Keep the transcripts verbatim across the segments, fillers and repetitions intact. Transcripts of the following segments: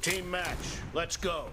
Team match, let's go.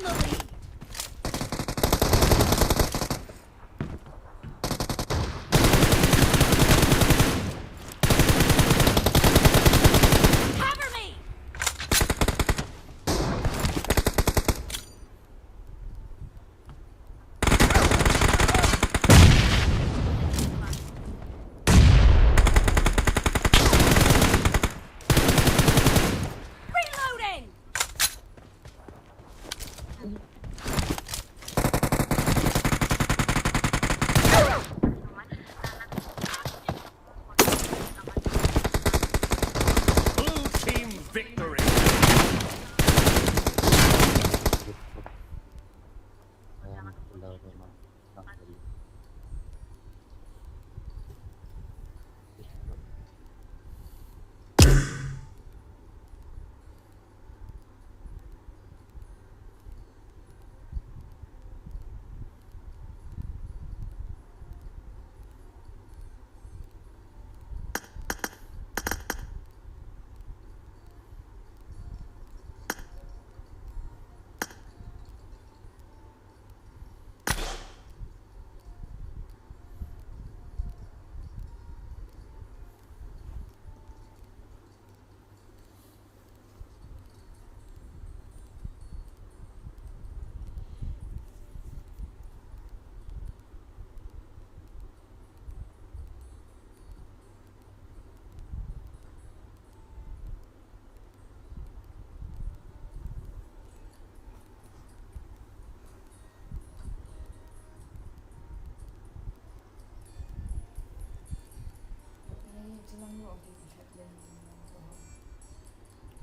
the lead. Cover me! Reloading! Blue team victory.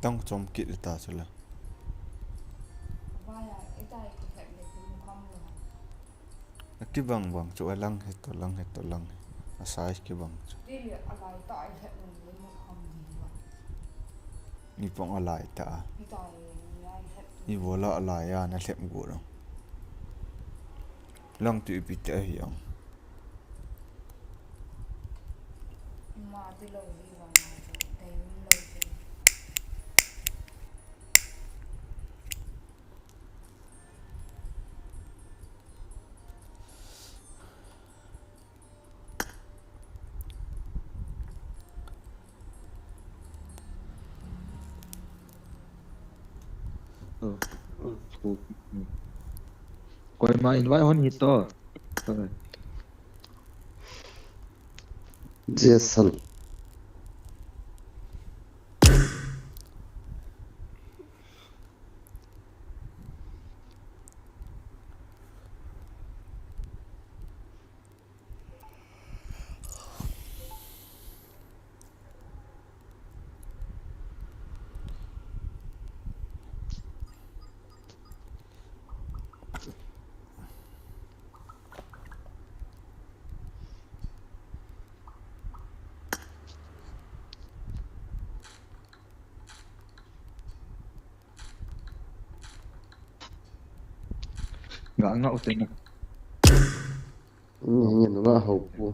Tang chom kit ta chula. Akibang bang chu alang he to lang he to lang he. A size kibang chu. Ni pong alai ta a. Ni bola alai a na lhep gu lo. Lang tu ipi te ahi ang. Koima invite hon hito. Jason. Ga ngau te na. Ni nge nunga hau pu.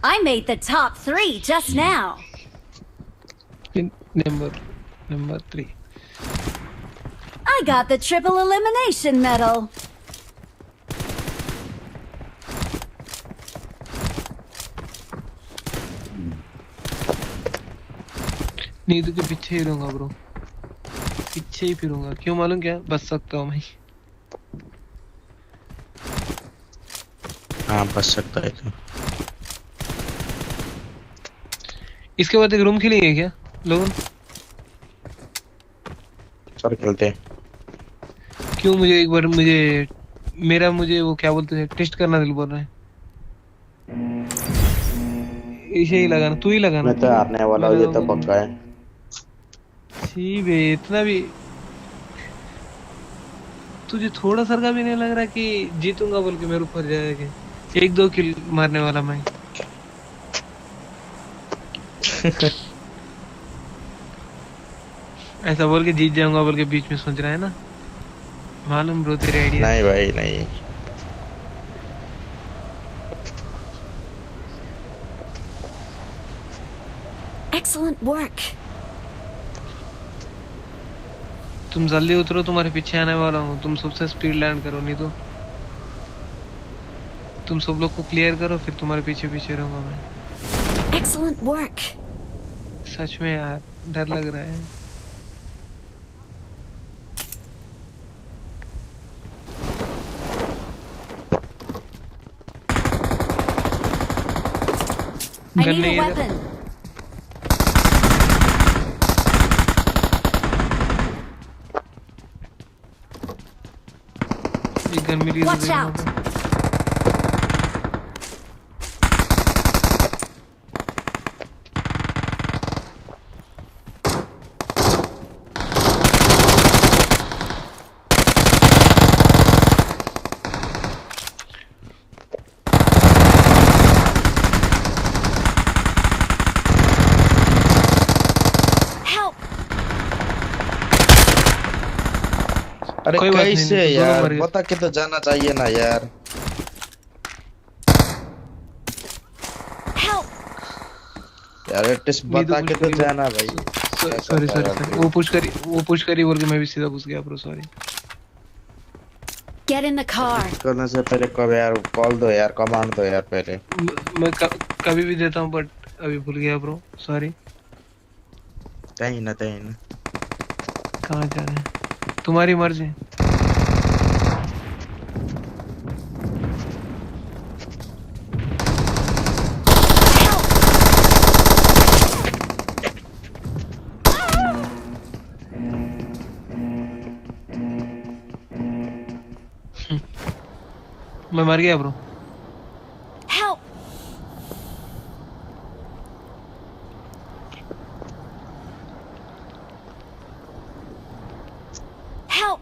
I made the top three just now. Number, number three. I got the triple elimination medal. Neetu के पीछे ही रहूंगा, bro। पीछे ही फिरूंगा। क्यों मालूम क्या? बच सकता हूँ मैं। हाँ, बच सकता है तू। इसके बाद एक room खेलेंगे क्या, लोगन? चल, खेलते हैं। क्यों, मुझे एक बार, मुझे, मेरा, मुझे वो क्या बोलते हैं, test करना दिल बोल रहा है। इसे ही लगाना, तू ही लगाना। मैं तो हारने वाला हूँ, ये तो पक्का है। छी बे, इतना भी तुझे थोड़ा सा का भी नहीं लग रहा कि जीतूंगा बोल के मेरे ऊपर जाएगा? एक दो kill मारने वाला मैं। ऐसा बोल के जीत जाऊंगा बोल के बीच में सोच रहा है ना? मालूम bro, तेरे idea। नहीं भाई, नहीं। Excellent work. तुम जल्दी उतरो, तुम्हारे पीछे आने वाला हूँ। तुम सबसे speed land करो, नहीं तो तुम सब लोग को clear करो, फिर तुम्हारे पीछे पीछे रहूंगा मैं। Excellent work. सच में यार, डर लग रहा है। I need a weapon. एक गन मिली है। Watch out. अरे कोई बात नहीं, कैसे नहीं, दोनों यार? मर गए। बता के तो जाना चाहिए ना यार। Help! यार, at least बता के तो जाना भाई। सो-, सो-, sorry, sorry, sorry। वो push करी, वो push करी बोल के मैं भी सीधा घुस गया, bro, sorry। Get in the car। करने से पहले कब यार, call दो यार, command दो यार पहले। म-, मैं क-, कभी भी देता हूँ, but अभी भूल गया, bro, sorry। तय ना, तय ना। कहाँ जा रहे हैं? तुम्हारी मर्जी। मैं मर गया, bro। Help! Help!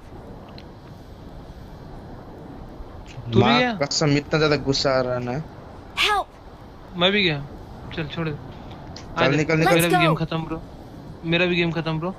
तू भी माँ गया? कसम, इतना ज्यादा गुस्सा आ रहा ना। Help! मैं भी गया। चल, छोड़ दे। आ चल, जा। निकल, निकल। मेरा भी Let's go! Game खत्म, bro। मेरा भी game खत्म, bro।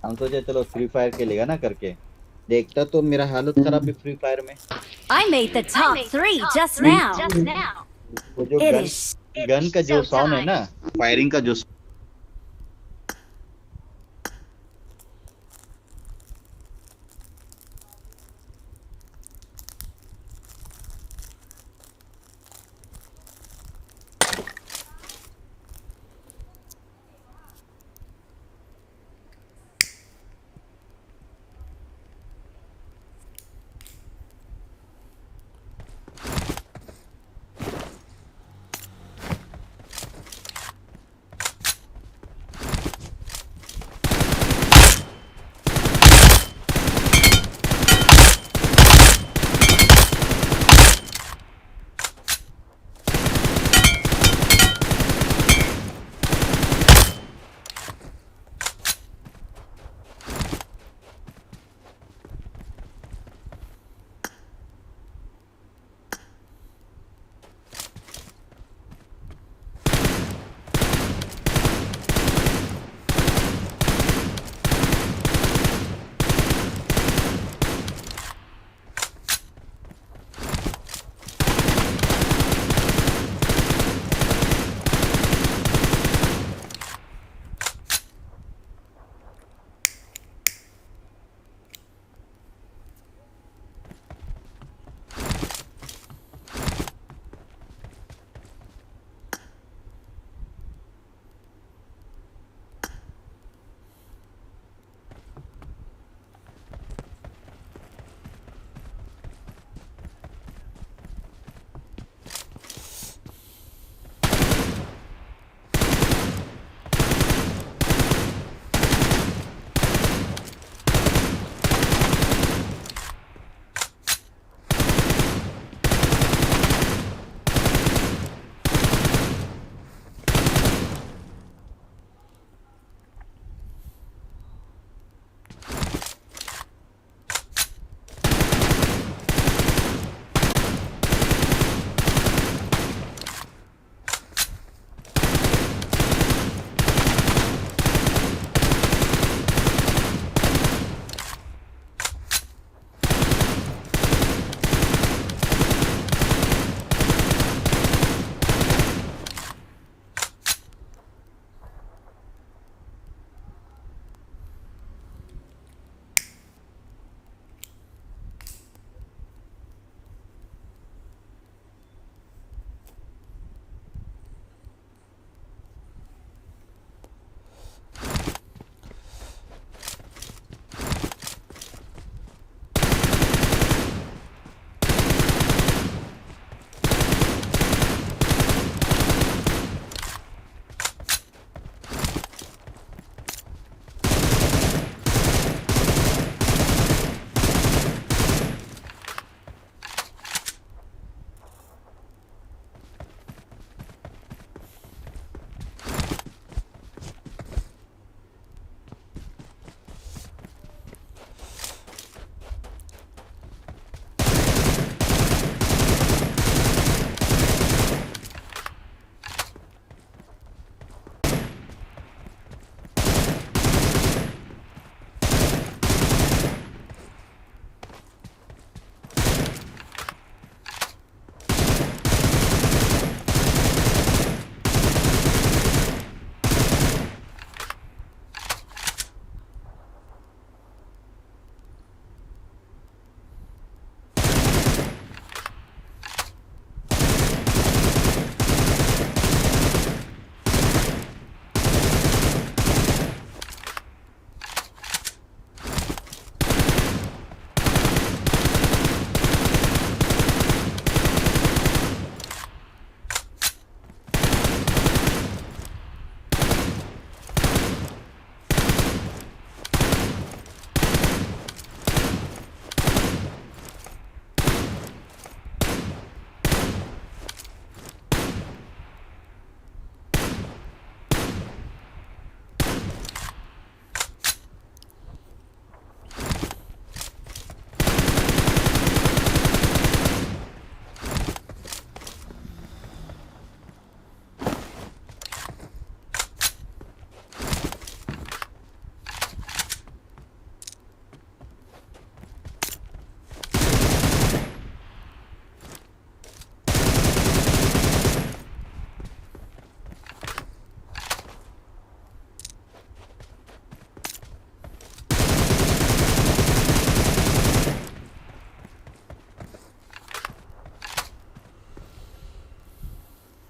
हम सोचे चलो फ्री फायर खेलेगा ना करके, देखता तो मेरा हालत खराब भी फ्री फायर में। I made the top three just now. वो जो It गन is गन का जो साउंड है ना, फायरिंग का जो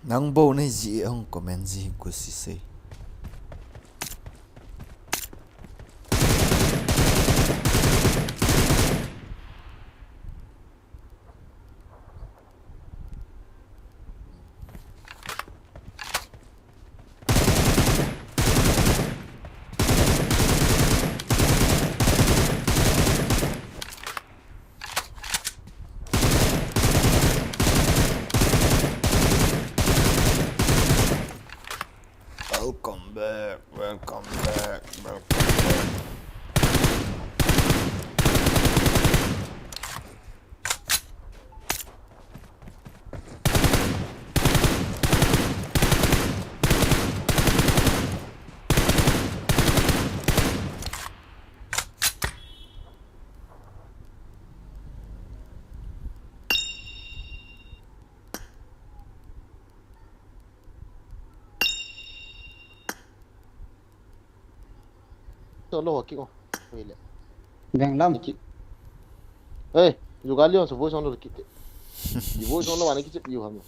Nang bou nei ji e, hung comment ji hi kusi sei. Welcome back, welcome back, welcome back. Solo ki o. Vele. Veng lam. Ki. Hey, Zugali on so voice on lo ki te. Di voice on lo ana ki chip you ham.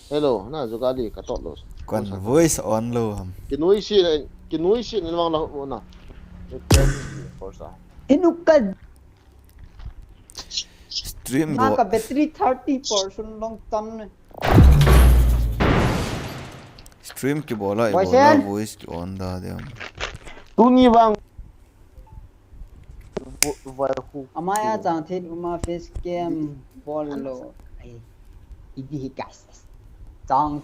Hello, na Zugali ka tot lo. Kon voice on lo ham. Ki noi si, ki noi si ni wang lo na. Forsa. Inuka. Stream go. Maka battery thirty percent long tan ne. Stream kibol a, Boy, ibol a, sen. Voice ki on da de. Tuni vang. Vo-, vai hu. Amaya chang thit uma face cam bol lo. Ai. Idi hi guys. Chang.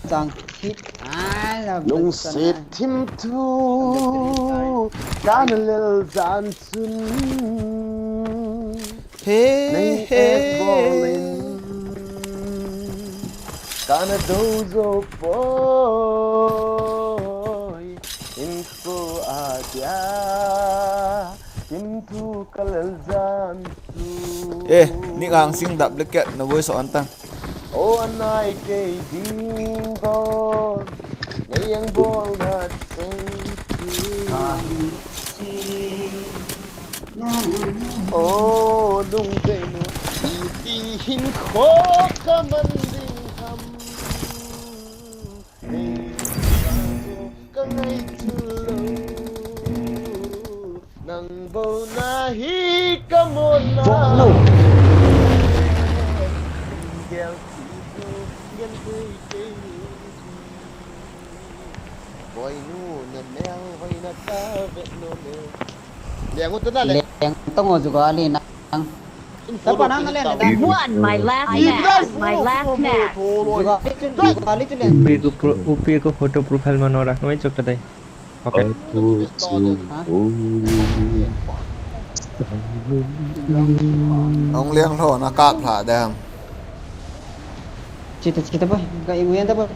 Chang thit. Ah, la. Lungset thim thu. Kana lel jan chun. He, nei he. Bolin. Kana do zo poi. Info adia. Kim thu kalel jan chu. Eh, ni gang sing dap leket na voice on tang. O anai kei ding don, nei ang bol na sei. O lung kei nu, iti hin kho ka man ding ham. Ka ngai chu lo, nang bou na hi ka mon na. Bou lo. Gel ti tu, gel tui tui. Boi nu, na mel hoi na ta vet no mel. Leng u ta na le. Leng tong o Zugali nang. Tapa nang le le da. Won my last match. My last match. Zugali chu, Zugali chu le. Upi ko pro-, upi ko photo profile mano rakh mai chok kadai. Okay. Ong liang lo na kap lha dam. Chita, chita boy. Ka inguyan ta boy.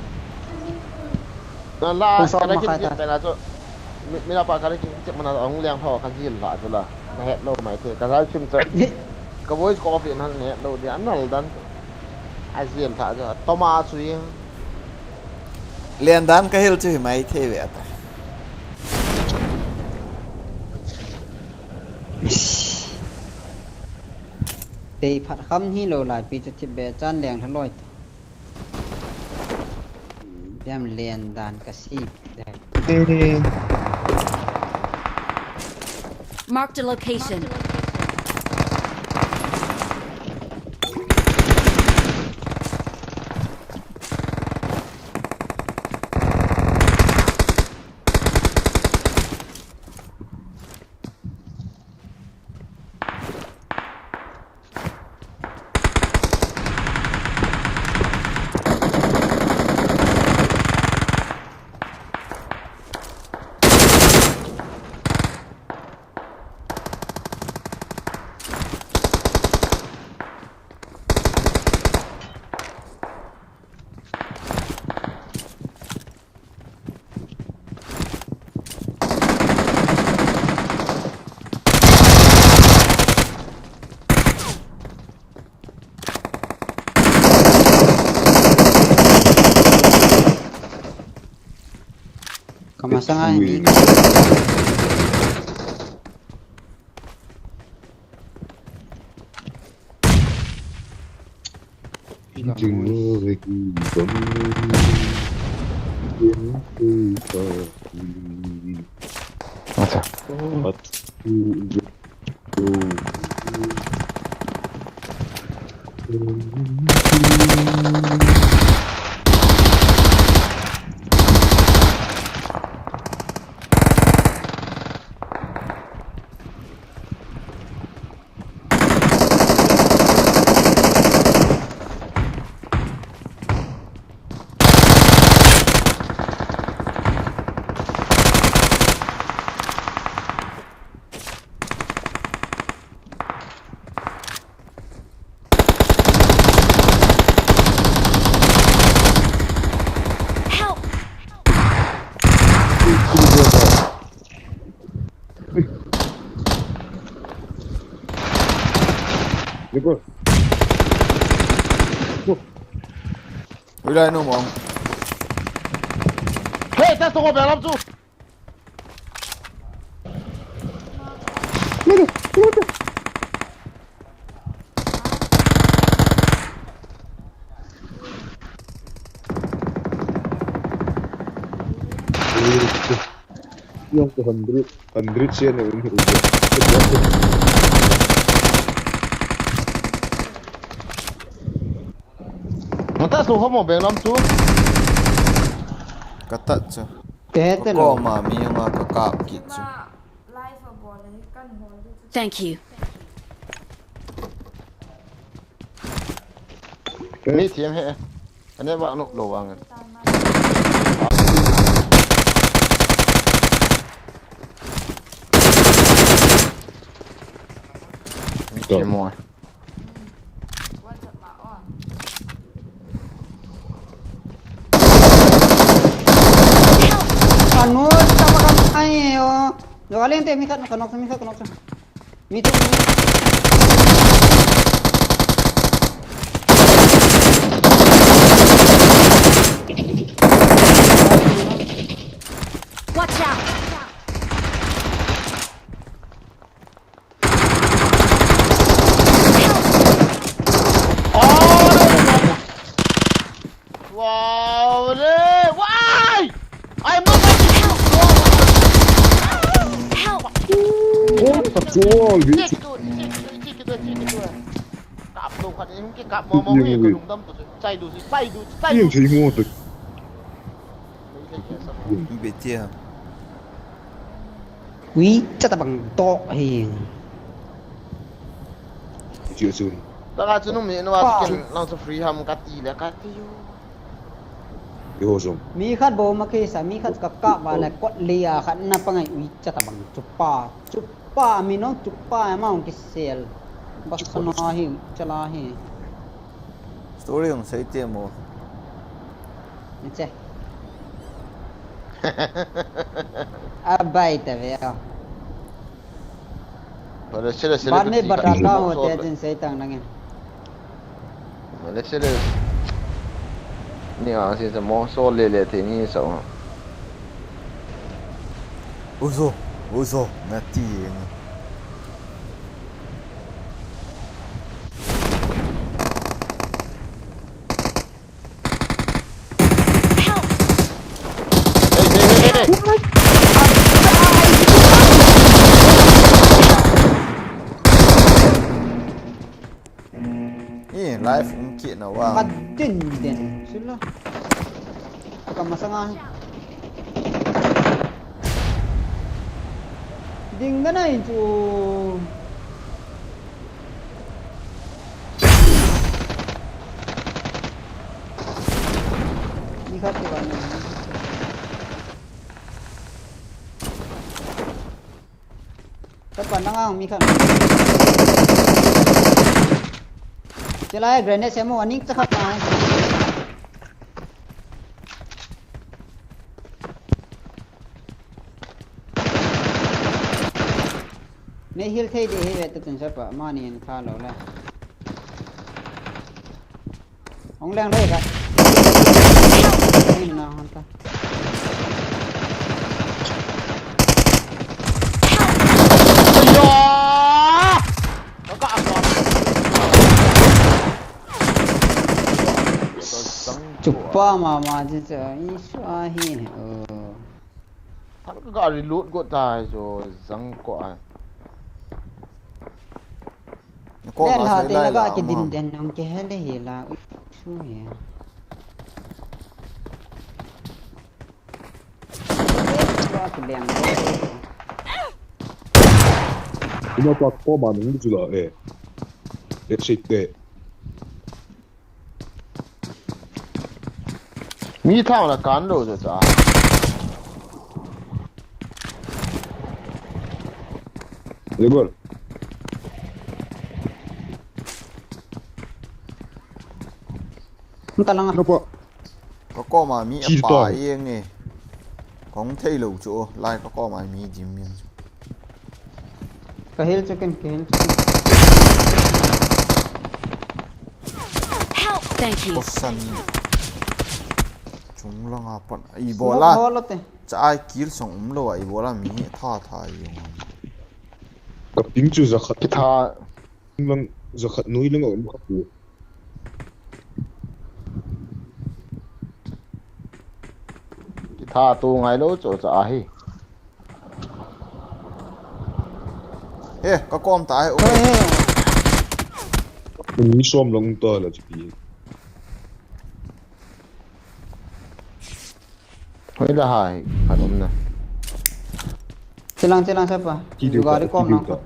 Na la, kung sawm kana makai kin ta. Pena chu. Mi, mi na pa kana kin chep mana ong liang tho ka jil la chu la. Na het lo mai te. Ka jal chim chu. Ka voice ko off in han het lo dia nal dan. A jil tha chu. Toma chu ing. Lian dan ka hil chu hi mai the ve ata. Tei phat kham hi lo lai pi chu thip be chan leng tha loi. Dem len dan ka si. Marked a location. Kamasang a ini. Jing le ki bang. Jing le ka. Acha. But Help! Ui lai nu mong. Hey, ta song ko bel lam chu. Yung two hundred, hundred siya na yung. Mata su homo beng lam chu. Ka tat chu. Te te Ko lo. Ma mi nga ka kap kit chu. Thank you. Mi thiam he. Ane ba nok lo wang. Mi thiam mo. Anu, tama kan ai o. Lo alen te mi khat, kanok mi khat, kanok. Mi tu. Watch out! Wow, le, why? I'm not going to help. Help! What the fuck? Check it out, check it out, check it out, check it out. Kap lo khat, em, ki kap mo mo, ki lungdam tu, chai du, chai du, chai du. Yung chai mo tu. Be tia. Ui, cha tabang to hi. Chiu chiu. Taka chu nung mi nua chu kin lang chu free ham ka ti le ka ti yo. Yo jong. Mi khat bo ma ke sa, mi khat ka ka ba le kot le ya khat na pa ngai ui cha tabang chu pa. Chu pa mi no chu pa ma ong ki sel. Bas khana hi chala hi. Story hung sei te mo. Che. Abai ta ve a. Pare sele sele. Ban me bata ka ho te jin sei tang nang. Pare sele. Ni a si sa mo so le le te ni sa. Uzo, uzo, na ti ni. Hey, hey, hey, hey. Eh, life um kit na wa. Ka din din. Sila. Ka masanga. Ding na nai chu. Ni khat te ba na. Khat pa nang ang mi khat. Chelai grenade semo aning cha khat pa. Nei heal thei de hi ve ta chun sa pa mani in kha lo le. Hong leng lei ka. Ni na hon ta. Aya! Ka ka ka. Tupa mama ji cha, i su a hi ne, o. Thal ka ga reload go ta jo, jang ko a. Ko Len ma ha sai te lai na ga la ki ma din ham. Den nong ke he le hi la, u su he. Ba ki beng ko. Ina pa ko ma nung ju la e. Let's sit there. Mi thao na kan lo jo cha. Lebol. Nta langa. Napa. Ka koma mi Chi apa to. Eng e. Kong thei lo chu lai ka koma mi jim mi. Ka hil chu ken, ka hil chu ken. Help! Thank you. Kosan. Chung langa pan. I Smoke bola. Holo te. Cha ai kill song um lo a i bola mi tha tha i yong. Ka ping chu za khat. Ki tha. Lang za khat nui lang um khat. Ki tha tu ngai lo cho cha ahi. Eh, ka kom ta ai. Hey, hey. Ni som long ta la chi. Hoi la hai, khat um na. Chilang, chilang, sapa. Ki diu ka, gari ki kom diu nang ka. Ko.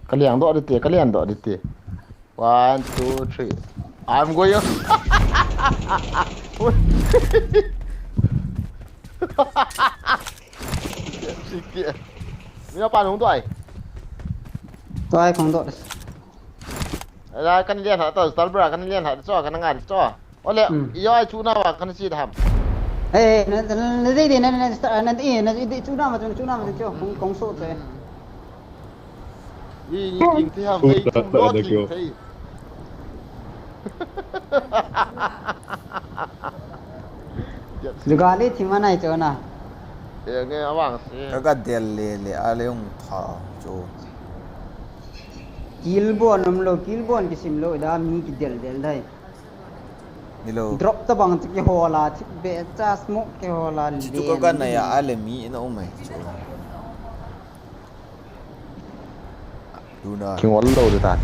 Ka liang doh di te, ka liang doh di te. One, two, three. I'm going. Sikit. Ni apa nung tuai? Tuai kong doh. Ala kan lian ha to, stalbra kan lian ha to, kan ngan to. Ole, hmm. Iyo ai chuna wa kan si dham. Eh, na, na, na, na, na, na, na, eh, na, na, chuna ma, chuna ma, chuna, kong, kong so te. Yi, yi, yi, ti ham, so, yi, ta, ta, lo, na, ti, kyo. Te. Jugali thi ma nai chona. Eh, nge awang si. Ka ga del le, le, a le ung tha, cho. Kilbon um lo, kilbon kisim lo, da mi ki del del dai. Ni lo. Drop ta bang chu kihola, thip be cha smoke kihola. Chi tu ka ga na ya a le mi na um ai chu. Tuna. Kingol lo de ta.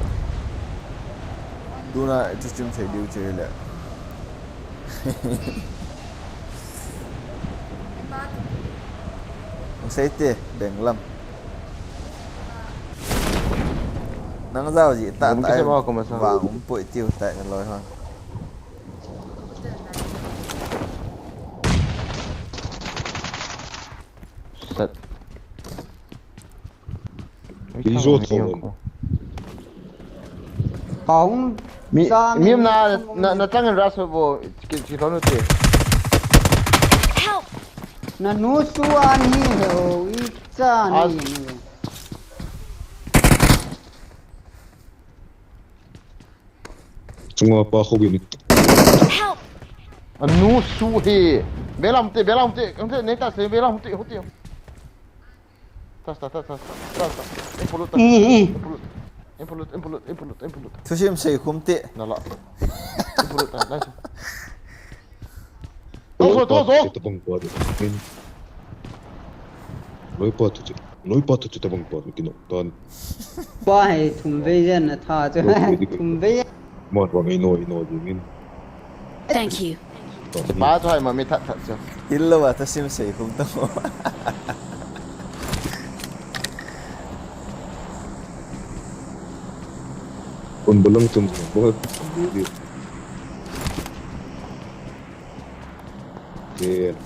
Tuna chu chim sei diu che le. Sei te benglam. Nang zau ji ta ta. Vang um poi tiu ta na loi ha. Sat. Izo thong. Kong. Mi, sa mi na, na, na tang ra so bo, ki, ki thonu te. Help! Na nu su ani he o, i cha ni. Chunga pa kho gini. Help! Anu su he. Belam te, belam te, kang te, ne ta se, belam te, ho te. Tas, tas, tas, tas, tas, tas. Impolut, tas. Eh, eh. Impolut. Impolut, impolut, impolut, impolut. Thusim sei khum te. Nala. Impolut, tas, nice. Loi pa tu chu tabang pa tu. Loi pa tu chu. Loi pa tu chu tabang pa tu kino tan. Pa he thum vei jen a tha chu. Loi pa di. Thum vei. Ma tu ngai noi noi di min. Thank you. Pa tu hai ma mi that that chu. Hillo wa ta sim sei khum to. Kun bulang tun bo. Ke.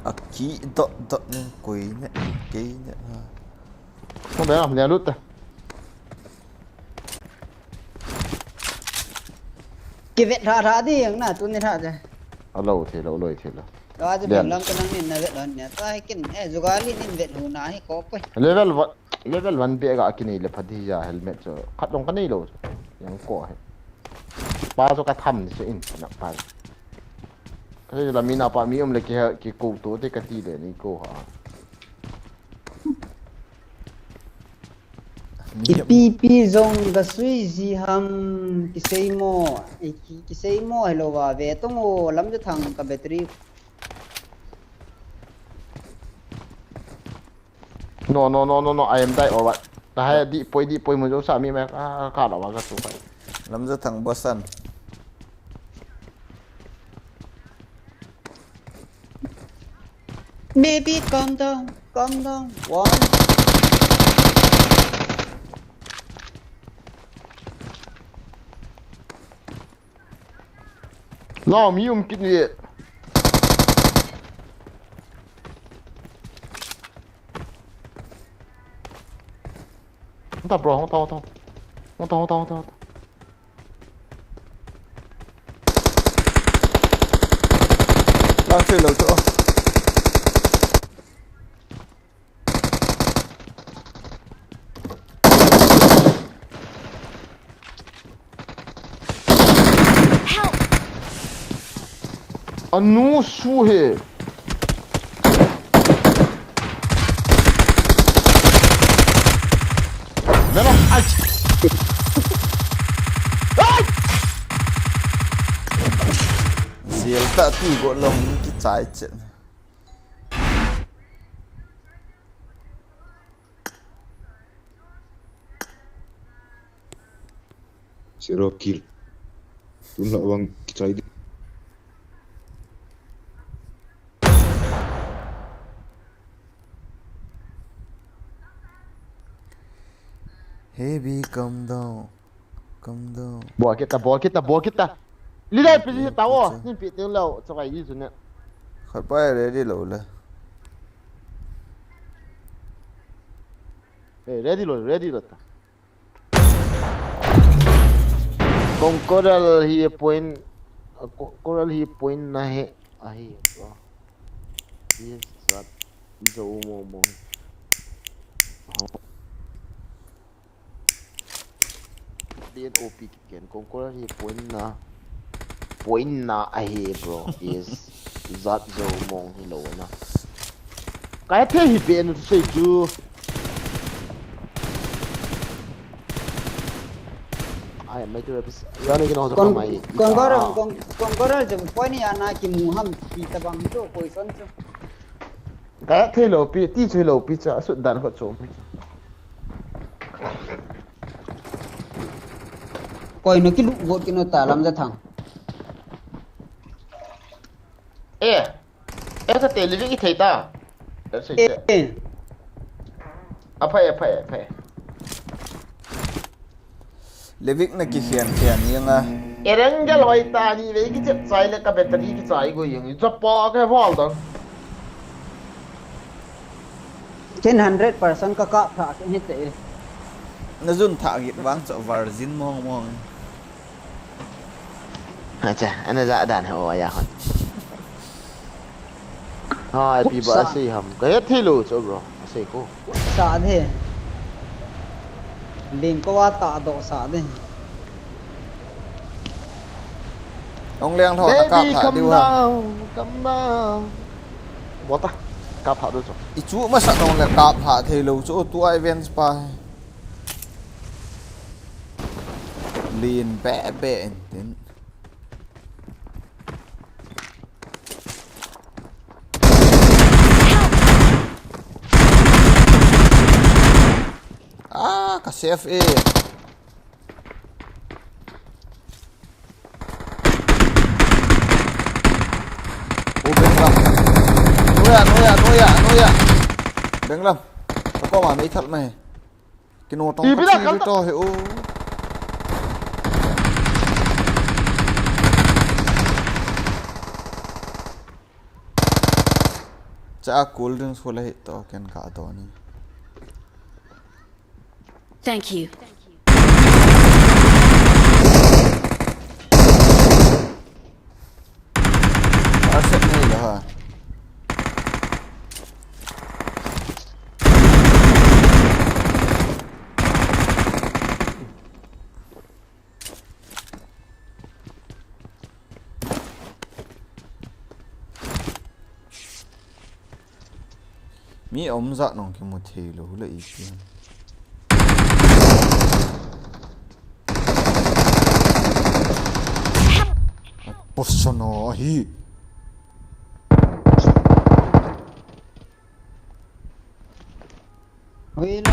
Aki dot dot ne koi ne kei ne ha. Ko be am ne lut ta. Ki vet ra ra di ang na tu ni ra ja. A lo the lo loi the lo. Lo a ja ben lam ka nang ni na vet lo ne. Ta he kin e jugali nin vet hu na he ko pe. Level one. Level one be ga kinei le pha di ja helmet chu. Khat long ka nei lo chu. Yang ko he. Pa chu ka tham ni se in na pa. Kasei la mi napa mi um le ki ha, ki ko to te kati le ni ko ha. Ipi pi jong kasui ji ham kisei mo, eh, ki, kisei mo hello va ve tong o Lamjathang ka battery. No, no, no, no, no, I am die or what? Tahai di poi, di poi, mun jo sa mi mai ka, ka la wa ka tu ka. Lamjathang bosan. Baby, calm down, calm down. One. Lao, mi um kit ni. Hong ta, bro, hong ta, hong ta. Hong ta, hong ta, hong ta, hong ta. Lang chui lou chu. Help! Anu su he. Nana, ai. Ai! Zel ta ti go long ki chai che. Zero kill. Tun la wang kichai di. Heavy, calm down. Calm down. Bol kita, bol kita, bol kita. Lilai pi ta o. Nin pi teng lo. Chakai di chu ne. Khat pa ready lo le. Eh, ready lo, ready lo ta. Kong Coral hi point, uh, Ko-, Coral hi point na he, ahi, uh, yes, that, zo mo mo. Oh. Din O P kit ken, Kong Coral hi point na, point na ahi, bro, yes, that zo mong hi lo na. Ka hetthei hi be nu sei chu. Ai, mai tu rapis. Ya ni kino Kon-, mai. Kongkoral, Kon-, Kongkoral jong point ya na kimu ham ti tabang chu, koi son chu. Ka hetthei lou pi, ti chu lou pi chu, asut dan kho chu. Koi no kilu got kino ta Lamjathang. Eh. Eh, ka te Livik i thei ta. Eh, sei te. Eh. Aphai, aphai, aphai. Livik na kikhen khen yang a. Ereng gel hoi ta ni ve kichep chai le ka battery kichai go yang. Japa ka hol dan. Ken hundred percent ka kap tha ke ni te. Na jun tha git vang cho virgin mong mong. Acha, ana ja dan ho ya hon. Hai, pi ba sei ham. Ka hetthei lou chu bro. Sei ko. Sa de. Ling ko wa ta do sa de. Ong leng tho ta kap tha diu ha. Come down, come down. Bota. Kap tha diu chu. I chu masa ong le kap tha thei lou chu tu ai ven pa. Lin be be in tin. Ah, ka safe e. Oh, benglam. Noya, noya, noya, noya. Benglam. Ka koma mei thal mai. Kino tong ti ka bila chi kal to ta. He o. Cha cool drinks ko la hi to ken ka to ni. Thank you. Asset nei la ha. Mi aum jat nong kimu thei lou le iti. Posono hi. Oi la.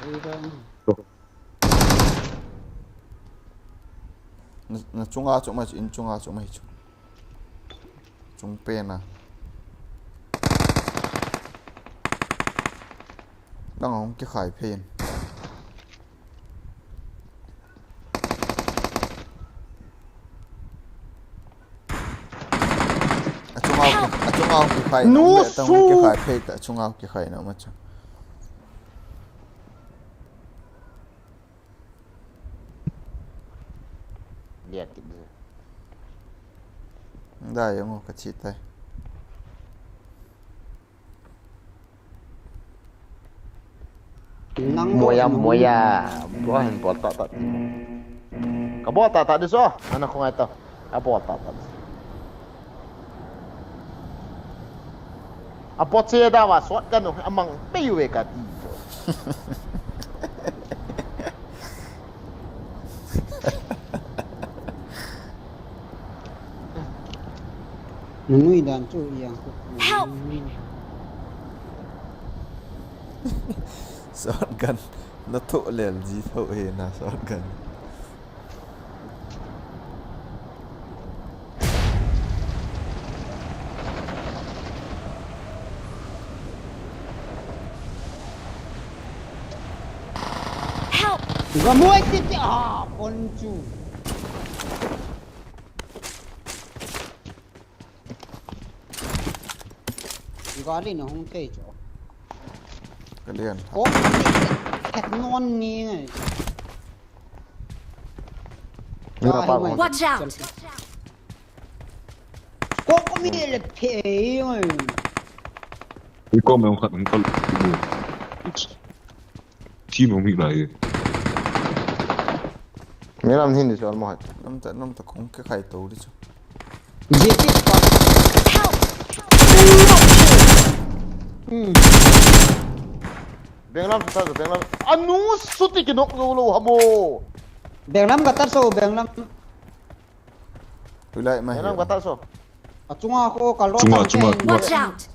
Oi la. Na, na chunga chu mai chu, in chunga chu mai chu. Chung pen a. Dang hung kikhai phen. A chunga, a chunga kikhai. Nu le tang su. Kikhai phe ta, a chunga kikhai na ma chu. Lian kit di. Dai, yang ka chi tai. Nang moya, moya. Bro, hin bol ta ta. Ka bol ta ta di so. Ana khong ai ta. Ka bol ta ta di. A bol che da wa sot ka no, a mang pe ve ka ti. Nanui dan chu yang. Help! Shotgun. Na tho lel ji tho he na shotgun. Help! Gamoi titi a pon chu. Gari na hung thei chu. Ka lian. Oh, thek non ni ngai. Ni ma pa. Watch out! Ko ko mi le thei ngai. Ni ko me khat ni ko. Team hung hi lai. Melam hin di chu almo hai. Nam ta, nam ta kong ke khai to di chu. Ye ti pa. Help! Hmm. Benglam sa, benglam. Anu suti kinok lo lo hamo. Benglam ka tar so, benglam. Tulai ma. Benglam ka tar so. A chunga ko kal ro. Chunga, chunga, chunga. Watch out!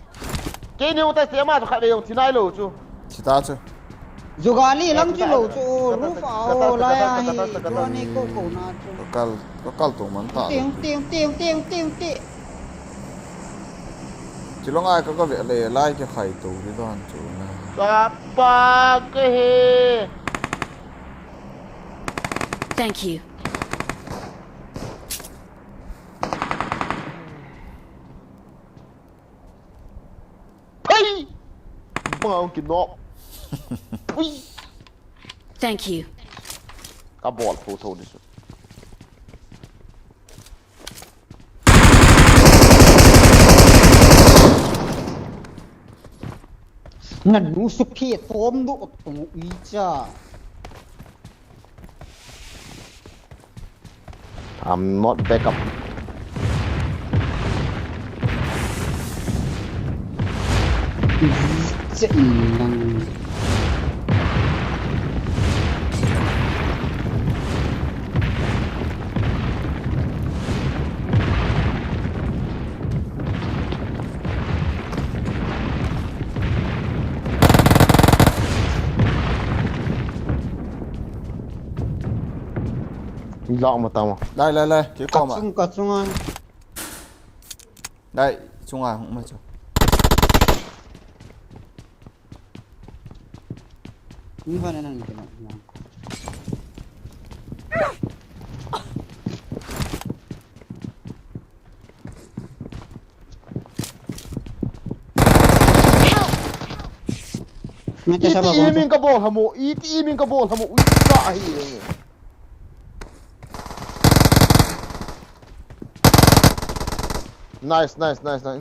Kei ni uta te ma to khat le jong thi nai lo chu. Thi ta chu. Jugani lang chu lo chu, roof a o lai a hi, tua ni ko ko na chu. Ka kal, ka kal to man ta. Ting, ting, ting, ting, ting, ting. Chi lo ngai ka ka ve le lai ke khai to ri don chu na. Ka pa ke he. Thank you. Pei! Bang ki nok. Pui. Thank you. Ka bol tho tho di su. Nanu su phi tom do to i cha. I'm not back up. Che nang. Lak ma tama. Lai, lai, lai. Kei koma. Kachung, kachung a. Lai, chunga hung ma chu. Ni ba na nang kina. Iti imin ka bol hamo, iti imin ka bol hamo, ui ka hi. Nice, nice, nice, nice.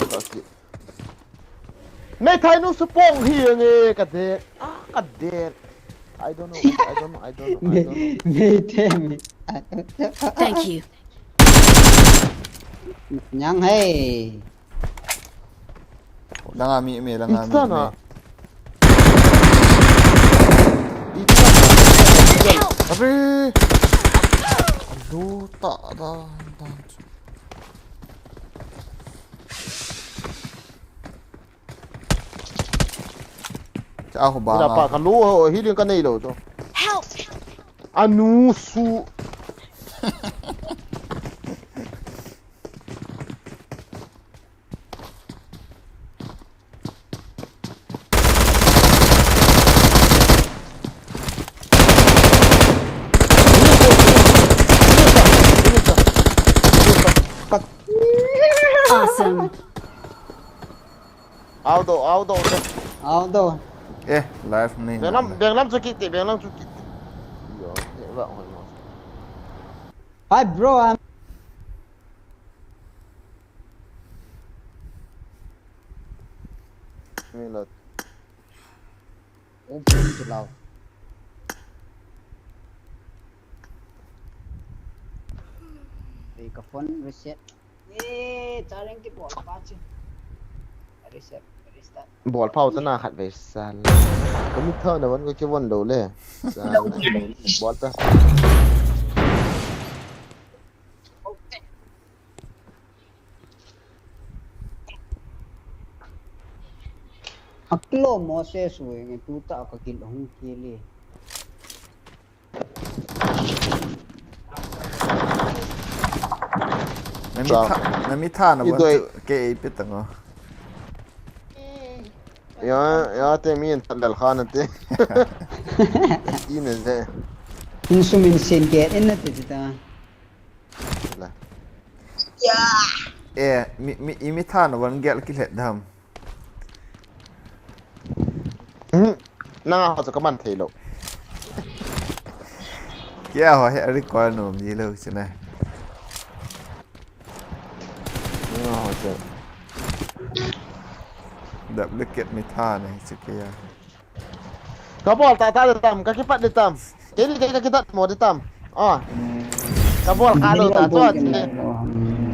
Nei thai nu supong hi nge ka det. Ah, ka det. I don't know, I don't know, I don't know, I don't know. Nei, nei thai mi. Thank you. Nyang hai. Langa mi, mi, langa mi, Itana. Mi. Itana. Abe. Aduh ta da da. Cha ho ba. Ina pa Nga. Ka lu ho, healing ka nei lou chu. Help! Anu su. Awesome. Auto, auto. Auto. Eh, live ni. Benglam, benglam chu kiti, benglam chu kiti. Yo, ye ba hoi mo. Hi, bro. I'm Ni lo. Open to lao. Hey, ka phone reset. Hey, charging ki bol pa chu. Reset, restart. Bol pau ta na khat ve sal. Ka mi tho na wan ko ki wan lo le. Sal. Bol ta. Aklo Moses we nge tu ta ka kil hung kili. Na mi tha, na mi tha na wan tu ke ei pe ta ngo. Ya, ya te mi en tan dal khan te. Ine je. Insumin sin ke en na te ta. La. Eh, mi, mi, i mi tha na wan gel ki let dam. Hmm. Nanga ho chu ka man thei lo. Kia ho he recoil nom ji lo china. Nanga ho chu. Duplicate mi tha na hi chu kia. Ka bol ta ta le tam, ka kipat le tam. Kei le kei ka kitat mo le tam. Ah. Ka bol ka lo ta to.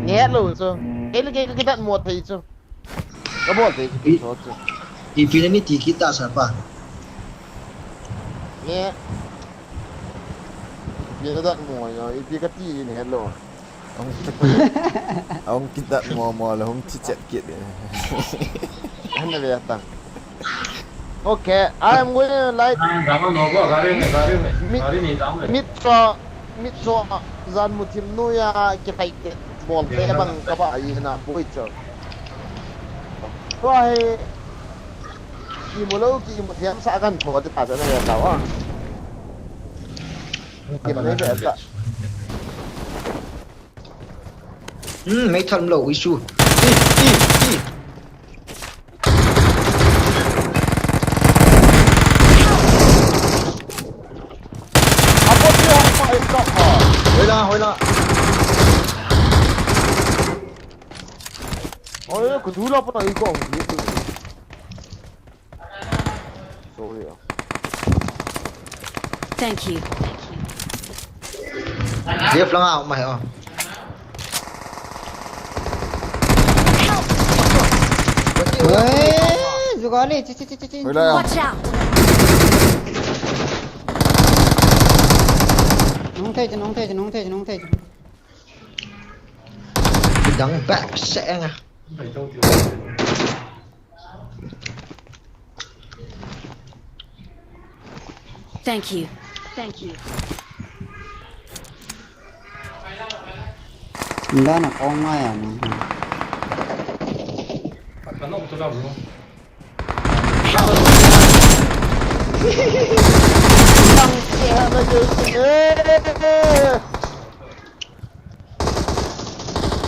Nge lo chu. Kei le kei ka kitat mo thei chu. Ka bol thei chu ki so chu. Ipi na ni ti kita sa pa. Nge. Ipi na dat mo yo, ipi ka ti in hello. Ahung kitat mo mo la hung chi chet kit. Hana ve ta. Okay, I am going to light. Mit, mit so, mit so, zan muthim nuya ki fight bol te bang ka ba yi na boi cho. Tua hi, imu lou ki imu thiam sa kan tho te ta sa na ya ta wa. Kim nei be ta. Hmm, mei tham lou isu. Ti, ti, ti. Hoi la, hoi la. Oi, ku du la pa i ko. Sorry. Thank you. Dia flang out mai oh. Hey, jugale, chi chi chi chi chi. Hoi la. Watch out! Nung thei, nung thei, nung thei, nung thei. Dang back se nga. Thank you. Thank you. Nda na kong nga ya ni.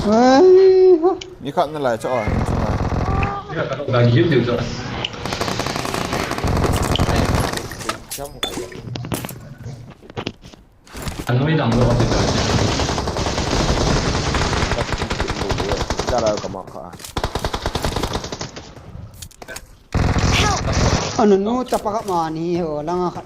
Ai, ha. Ni khat na lai cha oi. Anui dang lo ti ta. Dala ka ma kha. Anu nu ta pa ka ma ni ho langa khat.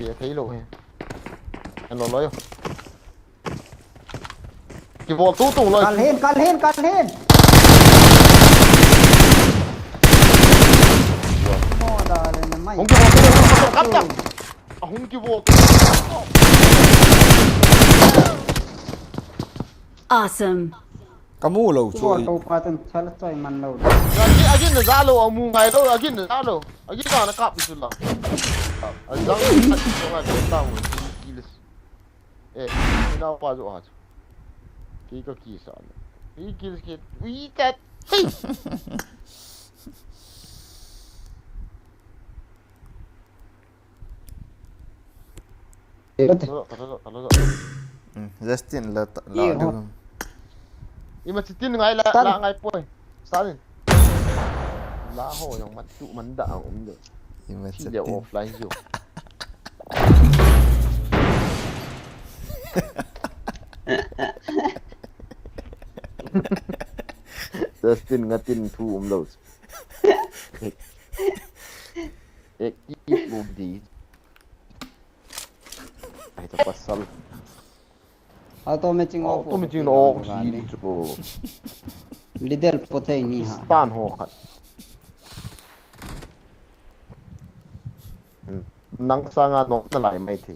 ve thei lou hi. An lo lo yo. Kibol tu tu lo. Kal hin, kal hin, kal hin. Mo da le na mai. Hung kibol tu tu kap ta. A hung kibol tu. Awesome. Kamu lou chu. Kibol tu pa ten chala choi man lou. Agi agi na za lou, amu ngai lou, agi na za lou. Agi ka na kap chu la. A jang ka chu ngai ta mo. Eh, ina pa jo ha chu. Ki ka ki sa. Ki ki ki. Ui ta. Justin la la du. Ima chitin ngai la la ngai poi. Stalin. La ho yang mat tu man da ang um de. Ima chitin offline jo. Justin ngatin thu um lo. Ek ki um di. Ai to pasal. Auto matching off. Auto matching off si chu. Lidel pote ni ha. Stan ho khat. Nang sanga no na lai mai thi.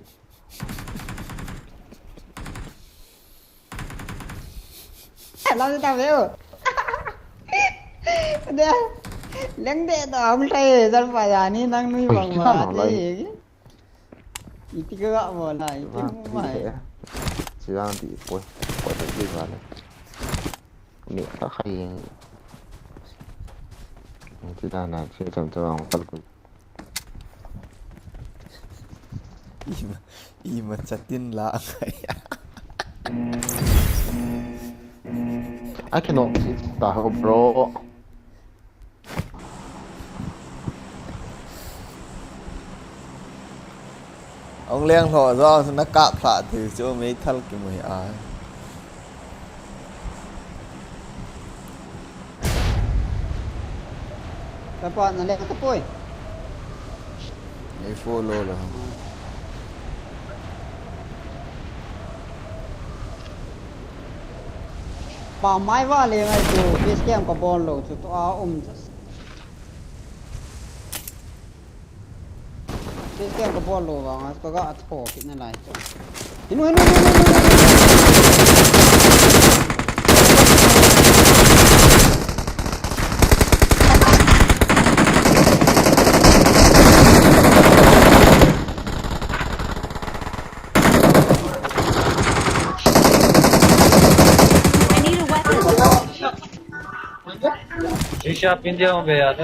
Lam ta veo. De. Leng de to am sai jal pa ja ni nang nui bang ma. Iti ka ga mo na, iti mo mai. Sirang di poi, poi di ba le. Ni ka khai. Ti da na, si tam tam ang tal ku. Ima, ima chatin la ngai. I cannot sit ta ho bro. Ong leng lho jong na kap lha thei chu mei thal kimu hi ai. Kapa na le tapoi. Ei follow lo. Pa mai va le ngai tu base camp ka bol lo chu to a um. Base camp ka bol lo vang a, ka ga a tho kit na lai chu. Hinu, hinu, hinu, hinu, hinu, hinu. I need a weapon. Shisha pinde honge yaar.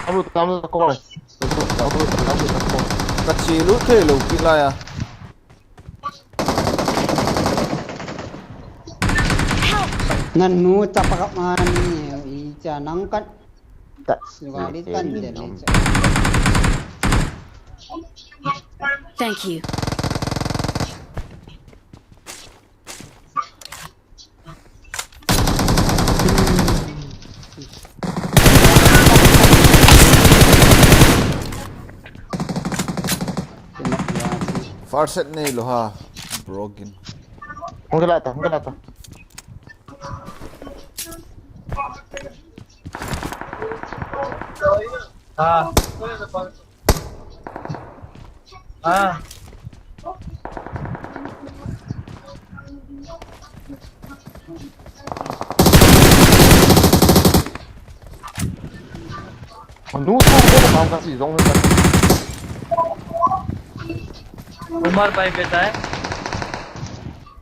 Tam lut, tam lut, kom. Tam lut, tam lut, kom. Ka che lut thei lou kit lai a. Nanu chapa ka mani, i cha nang kan. That's Lugar it kan de ni cha. Thank you. First set nei lo ha. Broken. Hung kala ta, hung kala ta. Ah. Ah. Anu tu ko kam ka si jong le. Umar bhai beta hai.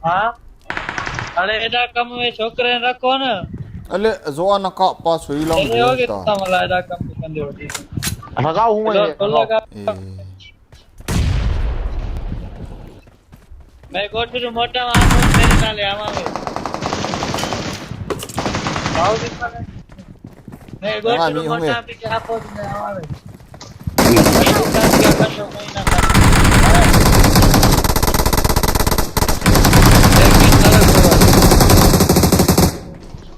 Ha? Are, ida kam mein chokre rakho na. Ale, jo ana ka pa sui lang. Ale, ho gita mala ida kam kan de. Lagao hung hai. Lagao. Eh. Main gochu mota, mere naal aave. Main gochu mota, aap kya post mein aave.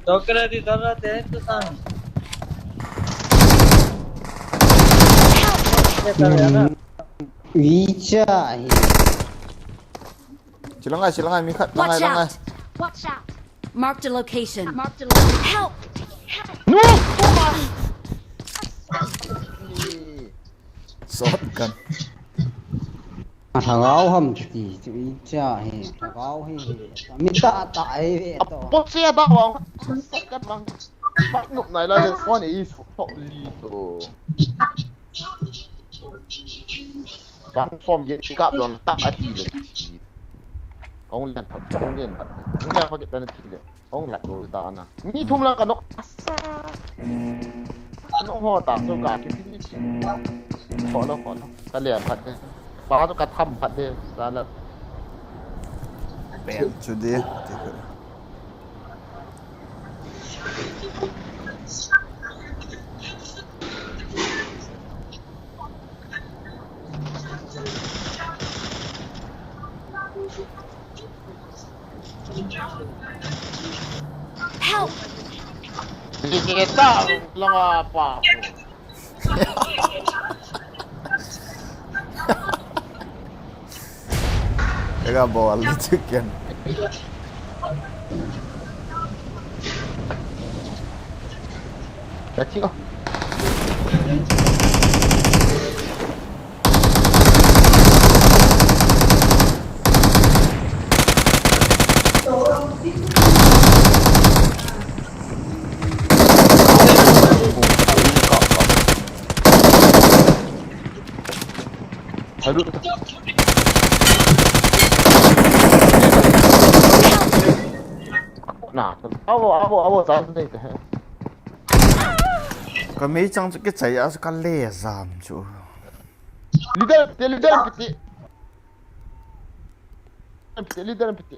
Chokre di zarurat hai to sami. Vicha hi. Chilang ai, chilang ai, mi khat, lang ai, Watch lang ai. Out! Watch out! Marked a location. Marked a location. Help! No! Shotgun. Lhagao ham ti, ti, vicha hi, lhagao hi, hi. Mi ta, ta, hi, hi, to. Apo siya ba, wa. Shotgun lang. Pak nup nai la le, phone i, so, so, li, to. Bang form ye kap don tak ati le. Kong len phat, kong len phat. Kong len phat kita na ti le. Kong lat lo ta na. Ni thum lang ka nok. Asa. Nok ho ta so ka ki ti. Ko lo, ko lo. Ka len phat de. Ba to ka tham phat de. Sa la. Bel chu de. Help! Kita lang apa? Teka, bawal na chicken. Let's go. Aduh. Na, abo, abo, abo, chance nei te. Ka mei chang chu kichai a chu ka le jam chu. Leader, te leader, piti. Piti, leader, piti.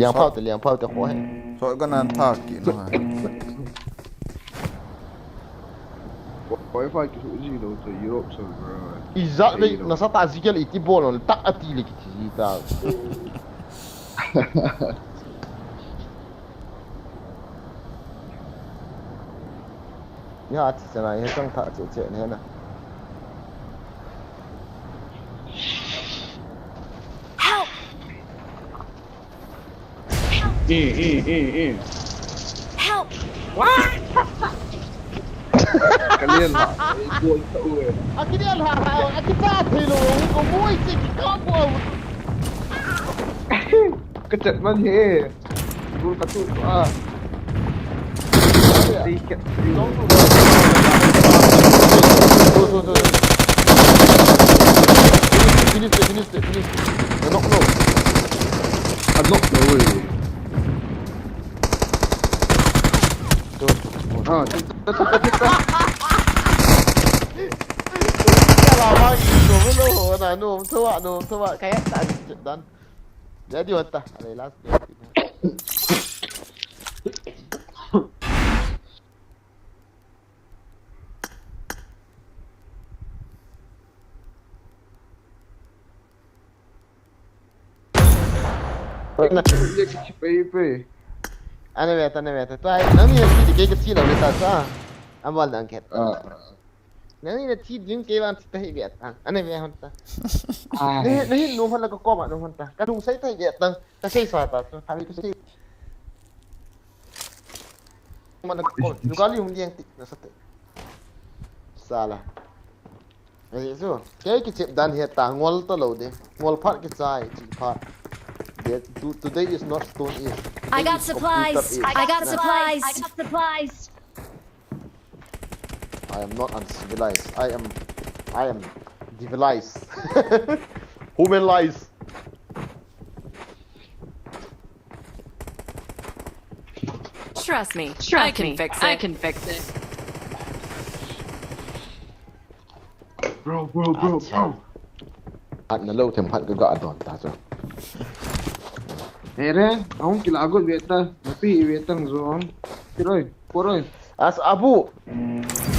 Liang phau te, liang phau te, kho he. Shotgun an thak kit na. Wi-Fi kisu ji lou chu Europe server. Ijat le, nasatah a zikel iti bol lou, tak ati le kiti ji ta. Ya, ati chana, ya chang tha che che ne na. Help! Eh, eh, eh, eh. Help! Ka lian ha, eh, boi ka u eh. A kidial ha, ha, a kita thei lou, ko boi che ki ka ko. Ka chat man he. Gol ka tu tu a. Ti ke. Finish it, finish it, finish it. Knock, knock. A knock no way. Ah, ta, ta, ta, ta, ta. Ala ma ki no no na no thua no thua kaya ta dan. Jadi wata. Ale last game. Ye kichi pe pe. Ana ve ta, ana ve ta. Tua, nang ni na thi ding kei ka thi lou le ta sa. Amal dang khet. Ah. Nang ni na thi ding kei vang thi ta hi ve ta. Ana ve hon ta. Ai. Nahi, nahi nu hon la ka ko ma nu hon ta. Ka lungsei ta hi ve ta. Ka sei sa ta. Tua, tha ve ka sei. Mana ko, nu kali hung diang ti, na sa te. Sala. Ani su, kei kichep dan hi ta ngol ta lou de. Ngol phat kichai, chi phat. De, to, today is not stone age. I got supplies. I got supplies. I got supplies. I am not uncivilized. I am, I am civilized. Human lies. Trust me, I can fix it. I can fix it. Bro, bro, bro, bro. Hat na lo them hat ka ga don ta chu. Ere, ahung kila got ve ta, napi ve tang jo. Tiroi, poroi. As abu.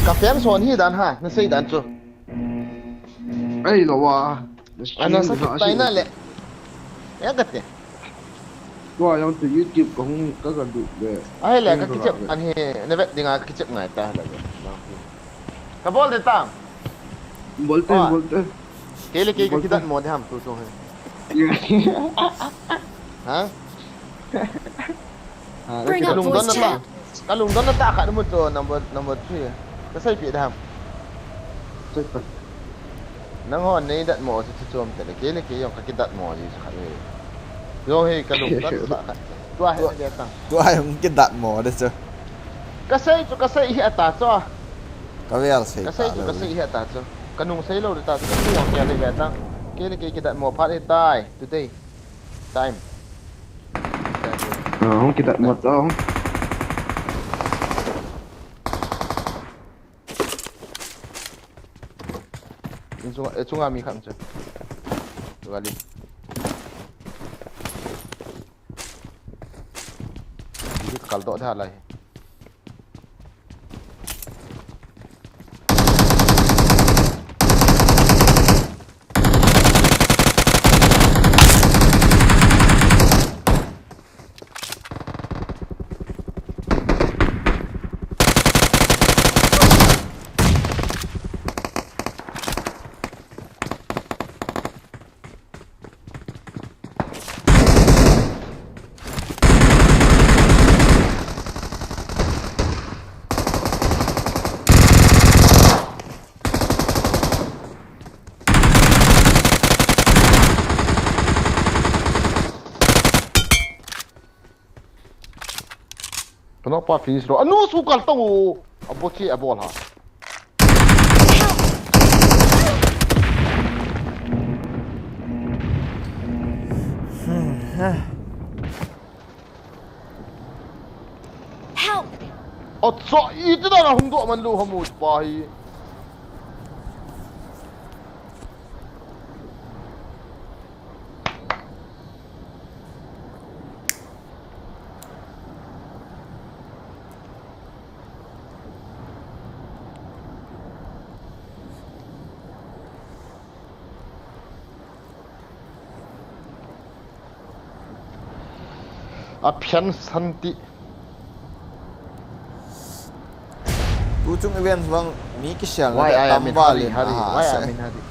Ka fian son hi dan ha, na sei dan chu. Ai lo wa. Ana sa tai na le. Ya ka te. Tua yang tu YouTube ka hung ka ka du le. Ai le ka kichep an he, na vet dinga ka kichep ngai ta le. Ka bol de tang. Bol te, bol te. Kei le kei ka kidat mo de ham tu tu he. Ha? Bring up voice chat. Ka lungdon na ta khat mu to number, number three. Ka sei pi de ham. Sei pa. Nang hon nei dat mo chu chu chom te le, kei le kei jong ka kidat mo ji chu khat le. Jong hi ka lungdon na ta khat. Tua he de tang. Tua jong kidat mo de chu. Ka sei chu ka sei hi ata chu. Ka vel sei. Ka sei chu ka sei hi ata chu. Ka nung sei lo de ta chu ka tu jong kei le ve tang. Kei le kei kidat mo phat hi tai today. Time. Hung kidat mo to. Inchunga, eh, chunga mi khat che. Chunga li. Ini kal to da lai. Kano pa finish lo. Anu su kal tong u. Abo chi abo la. Help! Acha, iti dan a hung doh man lou ham u pa hi. A phian san ti. Tuchung event vang mi kisel na tam val in hurry, hurry. Why I am in hurry?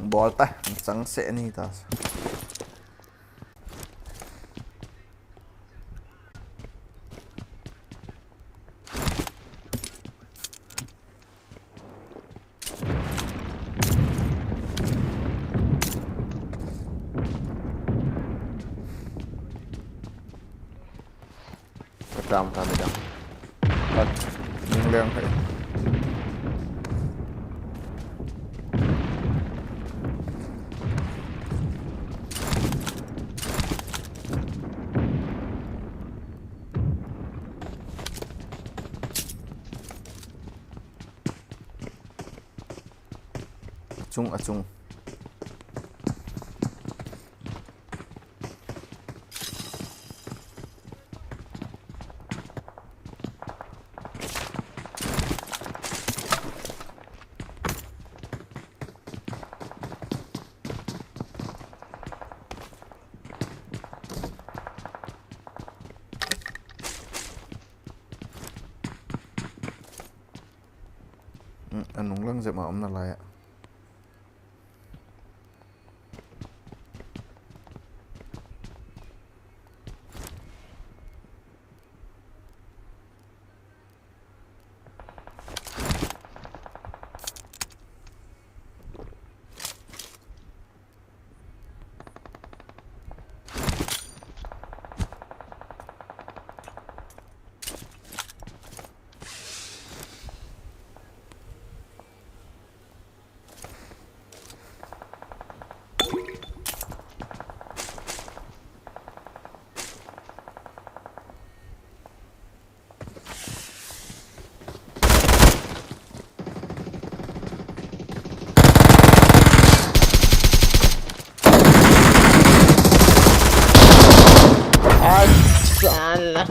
Bol ta, chang se ni ta. Ka tam ta ni dang. But Ning leng hai. Achung, achung. Hmm, anung lang jep ma um nalai a. Ai, sala.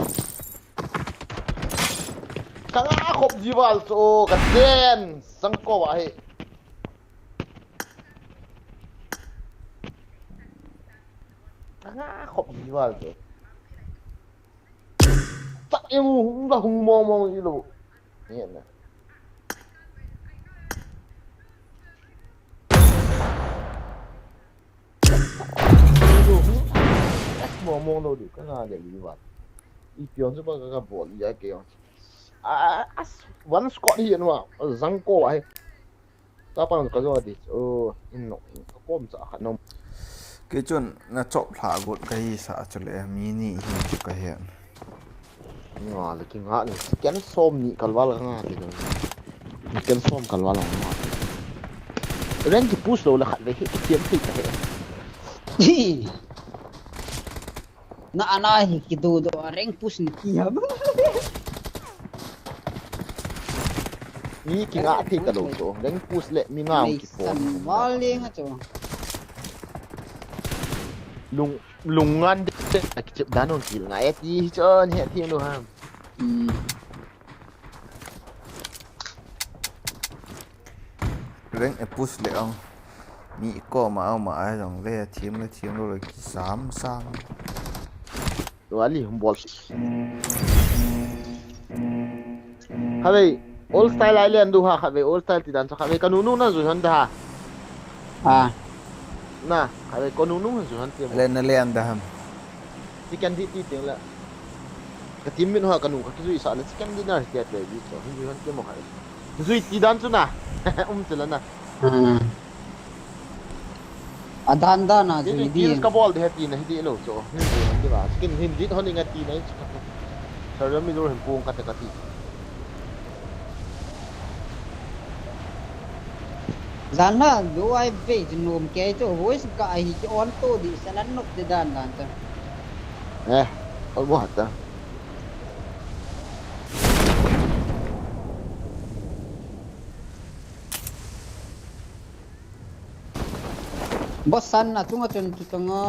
Ka nga khop ji val chu, ka den. Sangko wa hi. Ka nga khop ji val chu. Tak emu hung da hung mong mong ilo. Ni na. Mong mong lo di ka nga de li val. I pion chu ba ka ka bol ya ke yon. A, a, one squad hi anwa. Zangko wa hi. Tapang ka jo di. O, in no, in ka kom cha khat nom. Kei chun na chop lha got ka hi sa chu le, mi ni hi chu ka hian. Nga le ki nga ni. Ken som ni kalwal ka nga ti lo. Ken som kalwal ka nga. Rank ki push lo la khat ve hi, ki tiam thei ka he. Hi. Na ana hi kidu do, rank push ni ki ham. Mi ki nga thei ta lo so, rank push le mi nga ki pom. San wal le nga cho. Lung, lung ngan de, ki chep dan on kil nga e ti chon he ti lo ham. Hmm. Rank e push le ong. Mi i koma a ma ai jong le, team le team lo le ki sam sam. Wali hum bol. Khatvei, old style ai le an du ha, khatvei, old style ti dan sa khatvei, ka nu nu na zui hon da ha. Ah. Na, khatvei, ka nu nu na zui hon ti. Le na le an da ham. Chicken di ti ting le. Ka team min ho ka nu ka kizui sa le chicken dinner ti at le di so. Hin zui hon ti mo khatvei. Zui ti dan chu na. Um chu la na. Hmm. A dan dan a zui di. Kills ka bol de he ti na hi di lo chu. Hin zui hon di ba. Skin hin di hon inga ti na hi chu. Server mi dur hin pung ka te ka ti. Jan la, do ai ve chu nom kei chu voice ka hi ki on to di sa lan nok te dan dan chu. Eh, almost ta. Boss san na chunga chun chu chunga.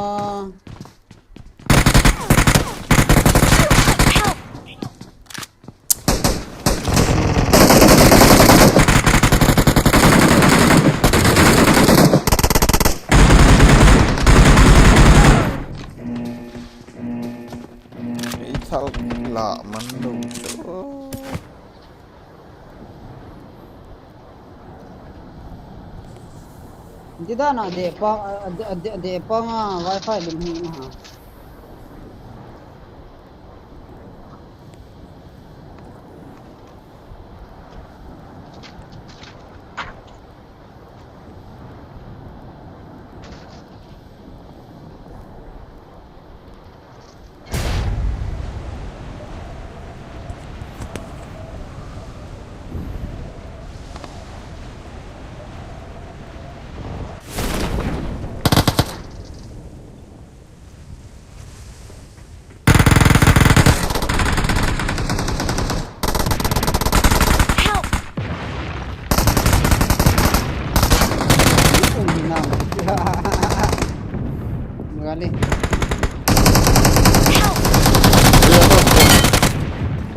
Ei thal la man lo chu. Dida na de pa, de, de, de pa nga wifi lim hi na ha. Gali.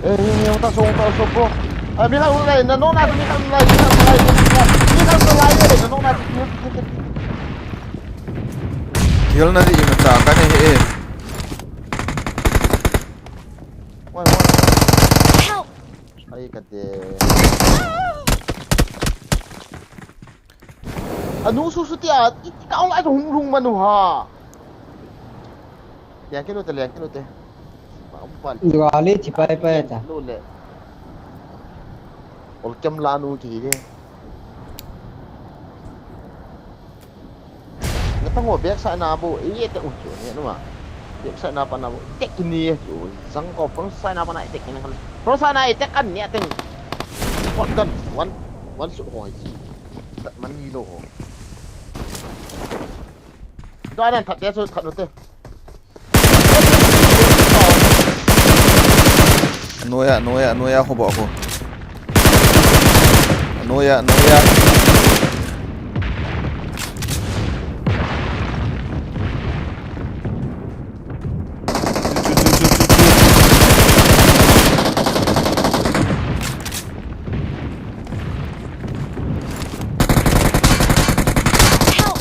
Eh, eh, eh, uta so, uta so, bro. Ay, mira, mira, no, no, na, mira, mira, mira, mira, mira, mira, mira, mira, no, no, na, mira, mira, mira. Kill na di, ima ta ka ne he. Wait, wait. Help! Ay, kate. Anu susu tia, i, i ka ong ai hung lung manu ha. Liang kinu te, liang kinu te. Ba, ba. Gali thi pai pai ta. Lu le. Ol kem la nu ki de. Na tang ho back side na bo, e te u chu ne nu ma. Back side na pa na bo, tek ni chu. Sang ko front side na pa na tek ni kan. Front side na tek kan ne teng. Shotgun, one, one shot ho ji. Tat man ni lo ho. Dua nan that te chu that no te. Anoia, anoia, anoia, ho ba ko. Anoia, anoia. Help!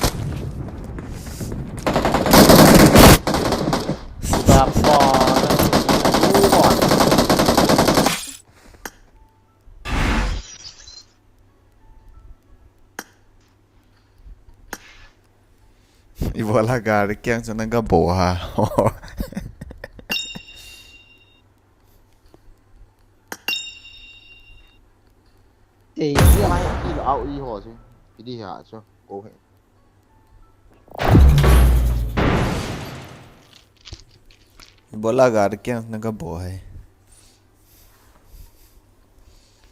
Ibola gari kiang chu nang ka bo ha. Ei, i au i ho chu. I di ha chu. Ko he. Ibola gari kiang nang ka bo hai.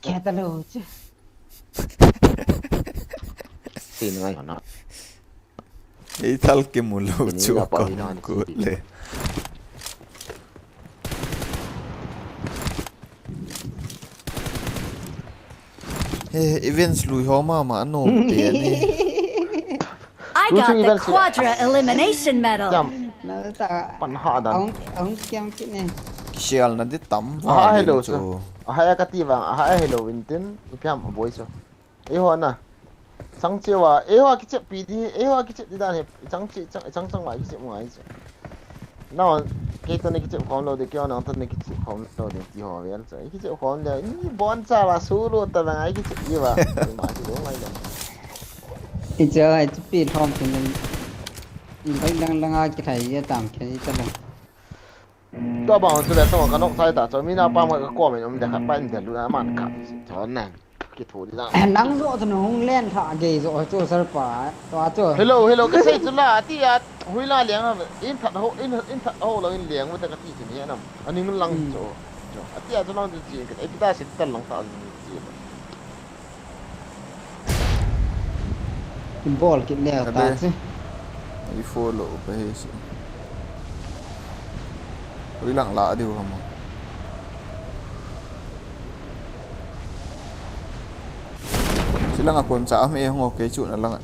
Kya ta lo chu. Tin ngai hana. Ei thal ke mu lo chu pa kon hi na ku le. He, events lui ho mama anom te ni. I got the quadra elimination medal. Jam. Na ta. Pan ha dan. Ahung, ahung kiam kit ne. Kisial na di tam va. Aha, hello chu. Aha, ya ka ti vang. Aha, hello, Winton. Ipiam boy chu. Eiho na. Chang cheu a, eiho a kichep pi di, eiho a kichep di dan he, chang che, chang, chang chang va kichep ngai che. Nang, kei toh na kichep khom lou di, kei nang toh na kichep khom lou di, ti ho vel che. Kichep khom le, ni bon cha va su lo ta va ngai kichep di va. Ma ti lo ngai le. I cha, i cha pi lhom tin. I bai lang lang a kithai ya tam khe i cha lang. Tua bang chu le tong ka nok chai ta chu, mi na pa ma ka ko me um de khat pa in de lu na man ka. Chon na. Ki thu di lang. Eh, nang jo chu nung len tha ge jo chu sir pa. Tua chu. Hello, hello, ka sei chu la, ati a, hui la liang a, in that ho, in, in that ho lo in liang, ta ka ti chu ni nam. Aning lang chu. Chu. Ati a chu lang chu chi, ka, eh, pita sit ta lang ta ni chi. Ball kit le ta che. I follow pa he si. Ui lang la diu hamo. Si lang a kon cha me hong okay chu na lang.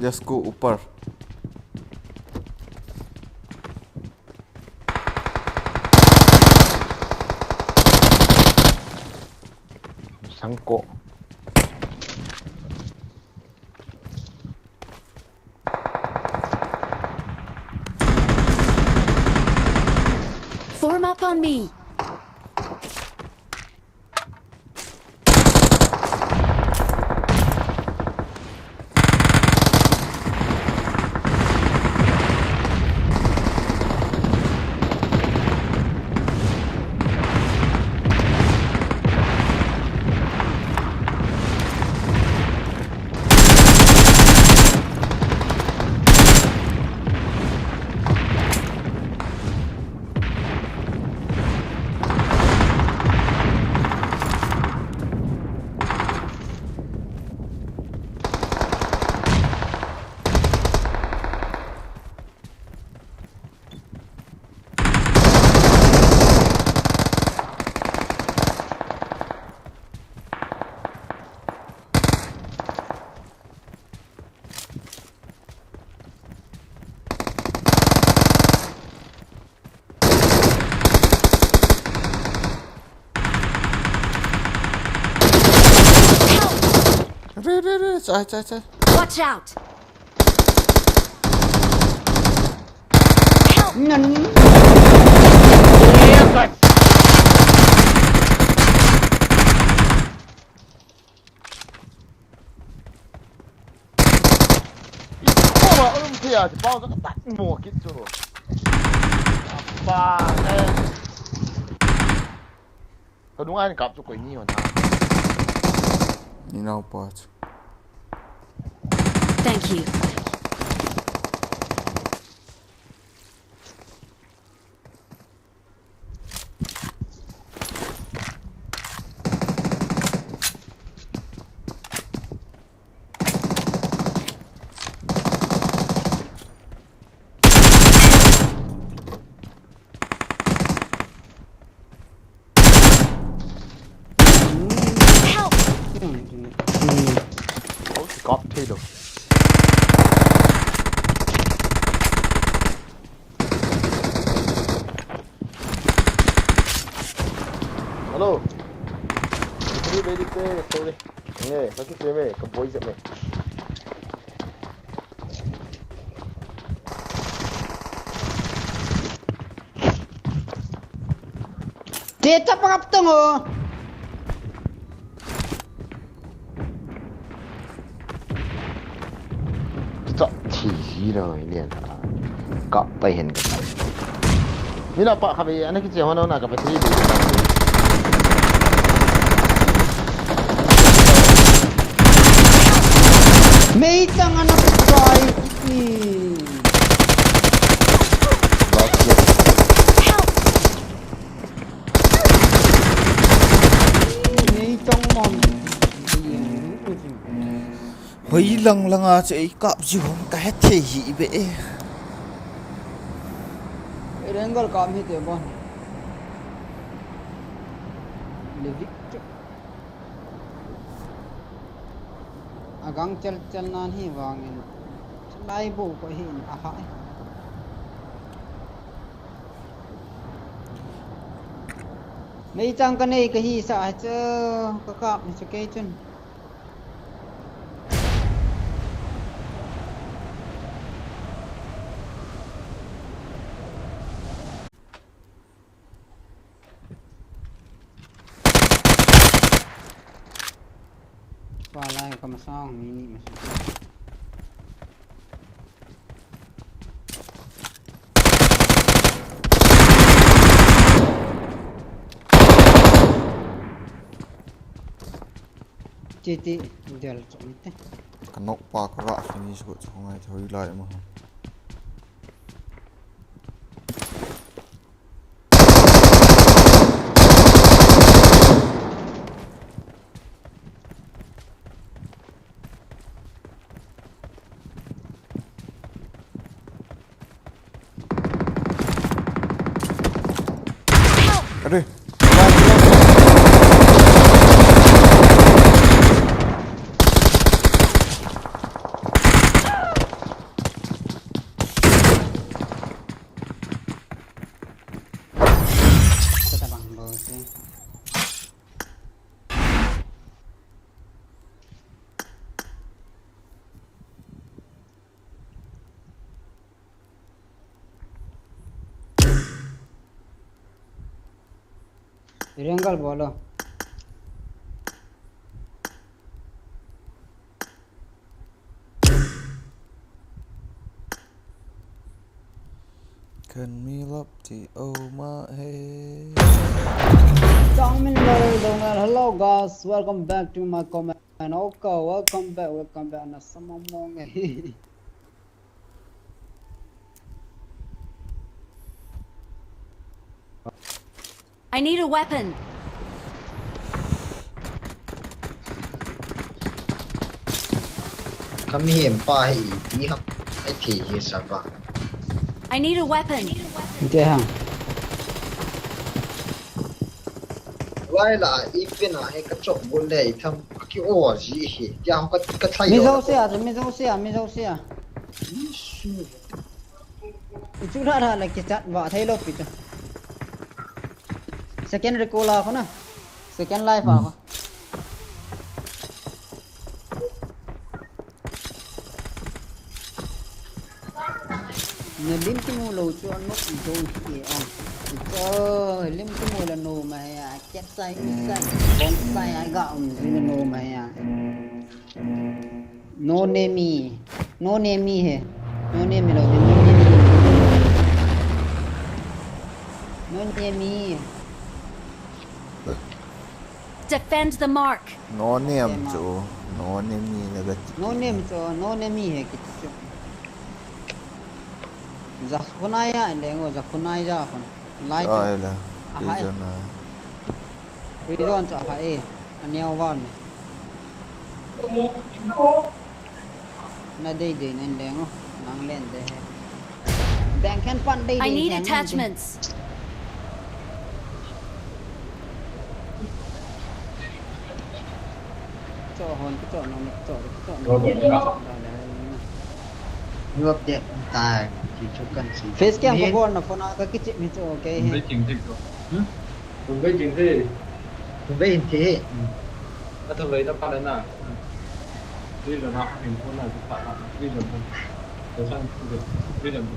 Just go ऊपर। Sangko. Form up on me. Re, re, re, chai, chai, chai. Watch out! Ngan. Ih, koma um thei a, chipau chu katat mo kit chu. Apa, eh. Ka nunga in kap chu koi ni hon ha. Ni nau pa chu. Thank you. Ôi, kap thei lo. Hello. Sorry, very sorry. Nge, kaki seme, ka boy jep me. Te chapa kap tong o. Chap thi hi lo ni a. Kap pai hen ka. Mina pa kha be, ana kiche hon na ka pa thi. Mei chang ana pai. Hoi lang lang a che ei kap ji hong ka het thei hi be e. Rengal kap hi te bon. Levi. Agang chal chal nan hi vangin. Lai bu ko hi in a ha. Mei chang ka nei ka hi sa chu ka kap ni chu kei chun. Palai ka masang mini masang. Chiti del chomte. Ka nok pa ka ra finish go chong ai thoi lai ma. Aduh. Rengal bolo. Kan mi lap ti o ma he. Changmin Lal Dongal, hello guys, welcome back to my comment. Okay, welcome back, welcome back. Na sama mong eh. I need a weapon. Kami hi em pa hi ipi ham. Ai thi hi sa pa. I need a weapon. Ke ha. Lai la ipi na he ka chok bol le i tham ki o ji hi. Ya ka ka thai. Mi zo se a, mi zo se a, mi zo se a. Isu. Ichu tha tha la kichat va thei lo pi chu. Second recall a kho na. Second life a kho. Na lim kimu lou chu anop jou hi e a. Chu lim kimu la nom ahi a, ket sai, u sai, bong sai a ga um ji la nom ahi a. No name hi. No name hi he. No name hi lou ding, no name hi. No name hi. Defend the mark. No name chu, no name hi la ga ti. No name chu, no name hi he kiti chu. Zakhunai a leng o, Zakhunai ja khun. Lai chu. Ai la. Aha e. Prison a. Prison chu aha e. Aneo val ni. Na dei dei nen leng o. Nang len de he. Bang khen pan dei dei. I need attachments. Cho hon, cho no, cho, cho no. Ni wap de tai, ki chu kan si. Face cam ko bol na phone a ka kichip mi chu okay he. Tum ve jing the. Hmm? Tum ve jing the. Tum ve jing the. Hmm. A tum ve na pa na na. Hmm. Ri lo na, hin phone na, pa na. Ri lo na. Ri lo na. Ri lo na.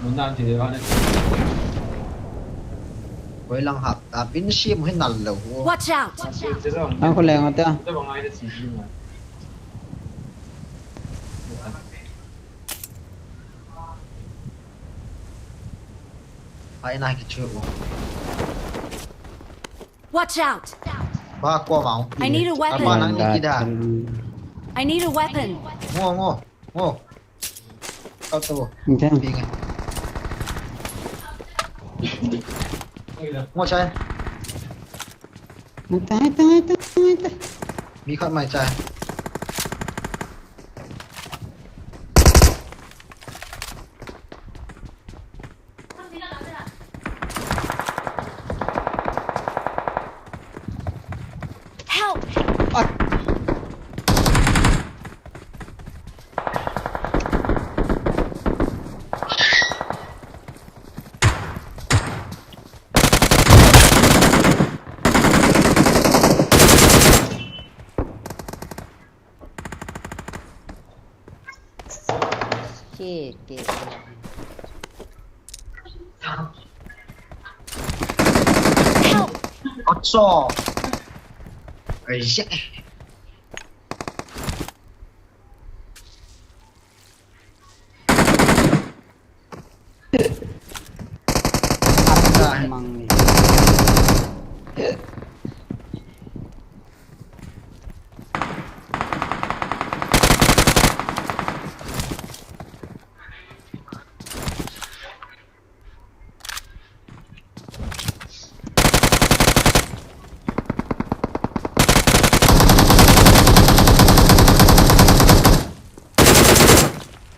Mun na ti le ba na ti. Koi lang hap ta pin sim hin nal lo. Watch out! Ang ko leng ata. Ai na ki chu. Watch out! Ba ko ma. I need a weapon. Apa nang ni kida. I need a weapon. Mo mo mo. Kau tu. Okay. Pinga. Mo chai. Tai, tai, tai, tai. Mi khat mai chai. Help! Ke, ke. Help! Acha. Ai, ya. Acha. Mang ni.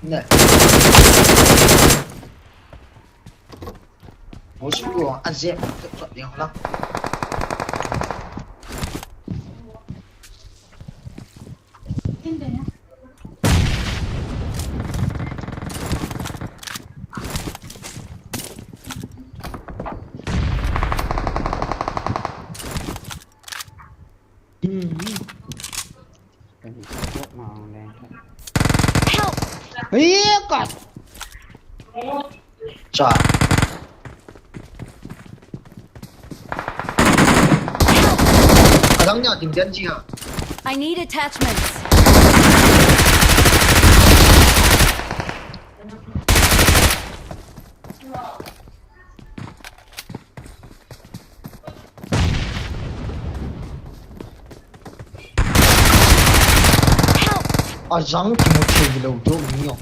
Ne. Mo su ko a je to to ding la. Help! Ih, kat. Cha. Adang nia ding den ji ha. I need attachments. Help! Ajang kimu thei lou dou mi o.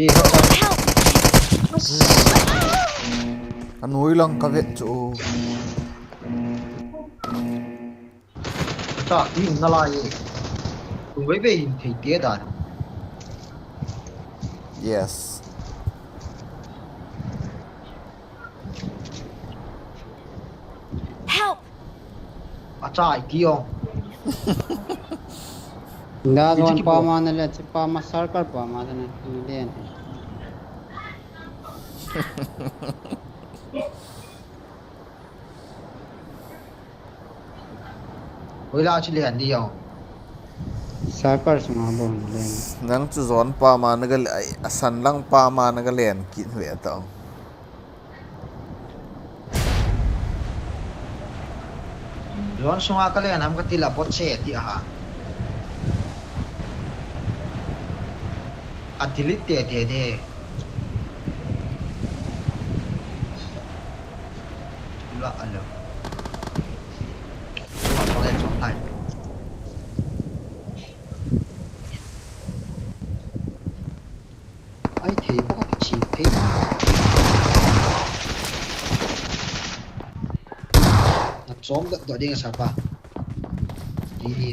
Help! Anoi lang ka vet chu. Cha, in na lai e. Kum vei vei in thei te dan. Yes. Help! Acha, i ti o. Nga wan pa ma na le, chi pa ma circle pa ma na le. Hoila chu len di jong. Sniper sunga bou len. Nang chu zone pa ma na ga le, ai, asan lang pa ma na ga len kit ve ta. Zone sunga ka len ham ka ti la bot se ti a ha. A delete te te te. La alo. Sunga pa nge chom thai. Ai thei bou ka kichi thei. Na chom dot dot ding sniper. Ni ni.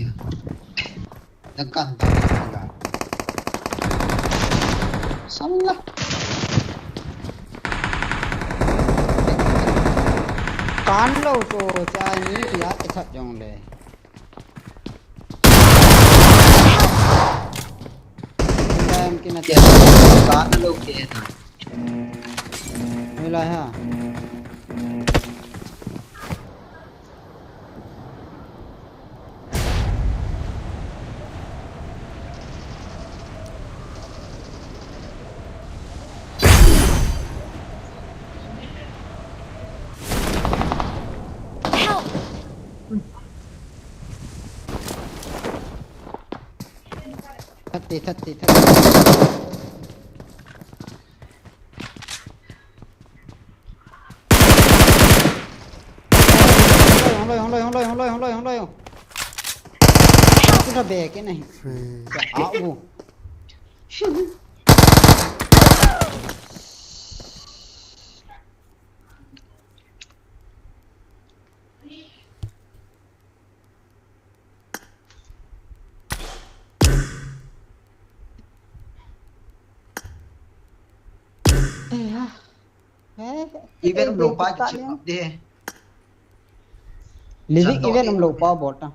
Na kan ta la. Sala. Kan lou to cha ni ya e that jong le. Lai ham kina tia. Ka na lo ke na. Lai ha. Help! Thirty, thirty, thirty. Hung loi, hung loi, hung loi. Help! Kya aap wo? Event umlou pa kichep de. Living event umlou pa bol ta.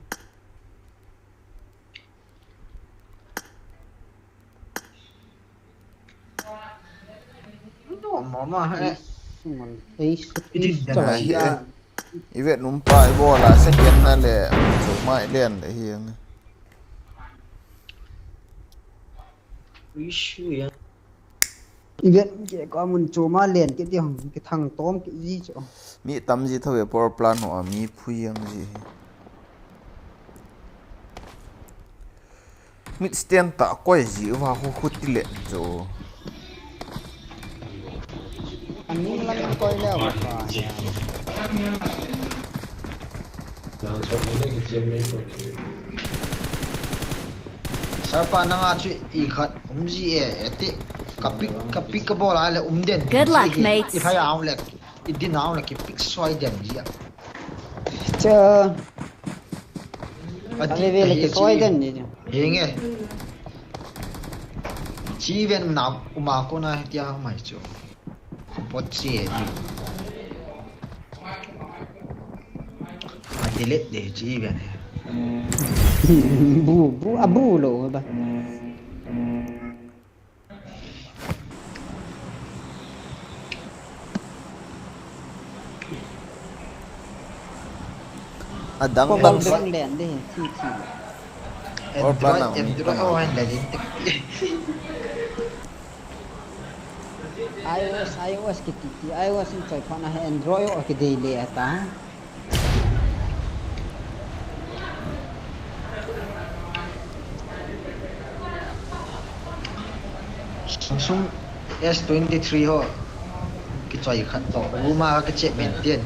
Ivet numpa ibol a second na le, chuma ilen le hi ang. Issue ya. Ivet ke ko mun chuma len ke ti hong ke thang tom ke ji cho. Mi tam ji thove power plant ho a mi phui ang ji. Mit stand ta koi ji uva khu khu ti le chu. Aning lam koi le uva. Sniper nanga chu i khat um ji e, e ti. Ka pick, ka pick ka bol a le um den. Good luck, mates. I phai a um le, i din a um le ki pick soi den ji a. Cha. Ati ve le ki soi den ni. Henge. Chi ven na uma ko na tia mai chu. Bot chi ni. Ati le de chi ven. Bu, bu, a bu lo ba. Adang dang sa. Len de, ti, ti. Or plan na, Android, Android, oh, len de. iOS, iOS kiti, ti, iOS in choi pha na he Android o kidei le ata. Samsung S twenty-three ho. Kichoi khat to. Ruma ka che pen tien.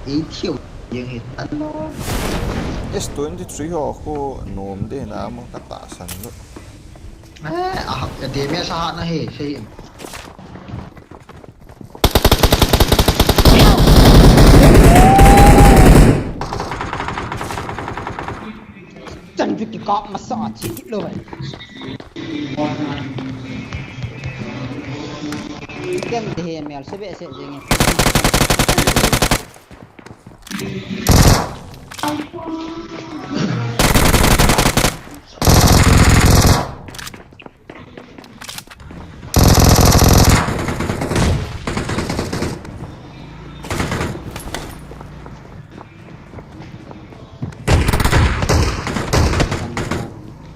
Ei thiu. Yang hi tan lo. S twenty-three ho ko nom de na mo ka ta san lo. Eh, ah, de me sa ha na he, se. Chan chu kikap masa a thi kit lou vai. Ken de he mel se be se jeng e.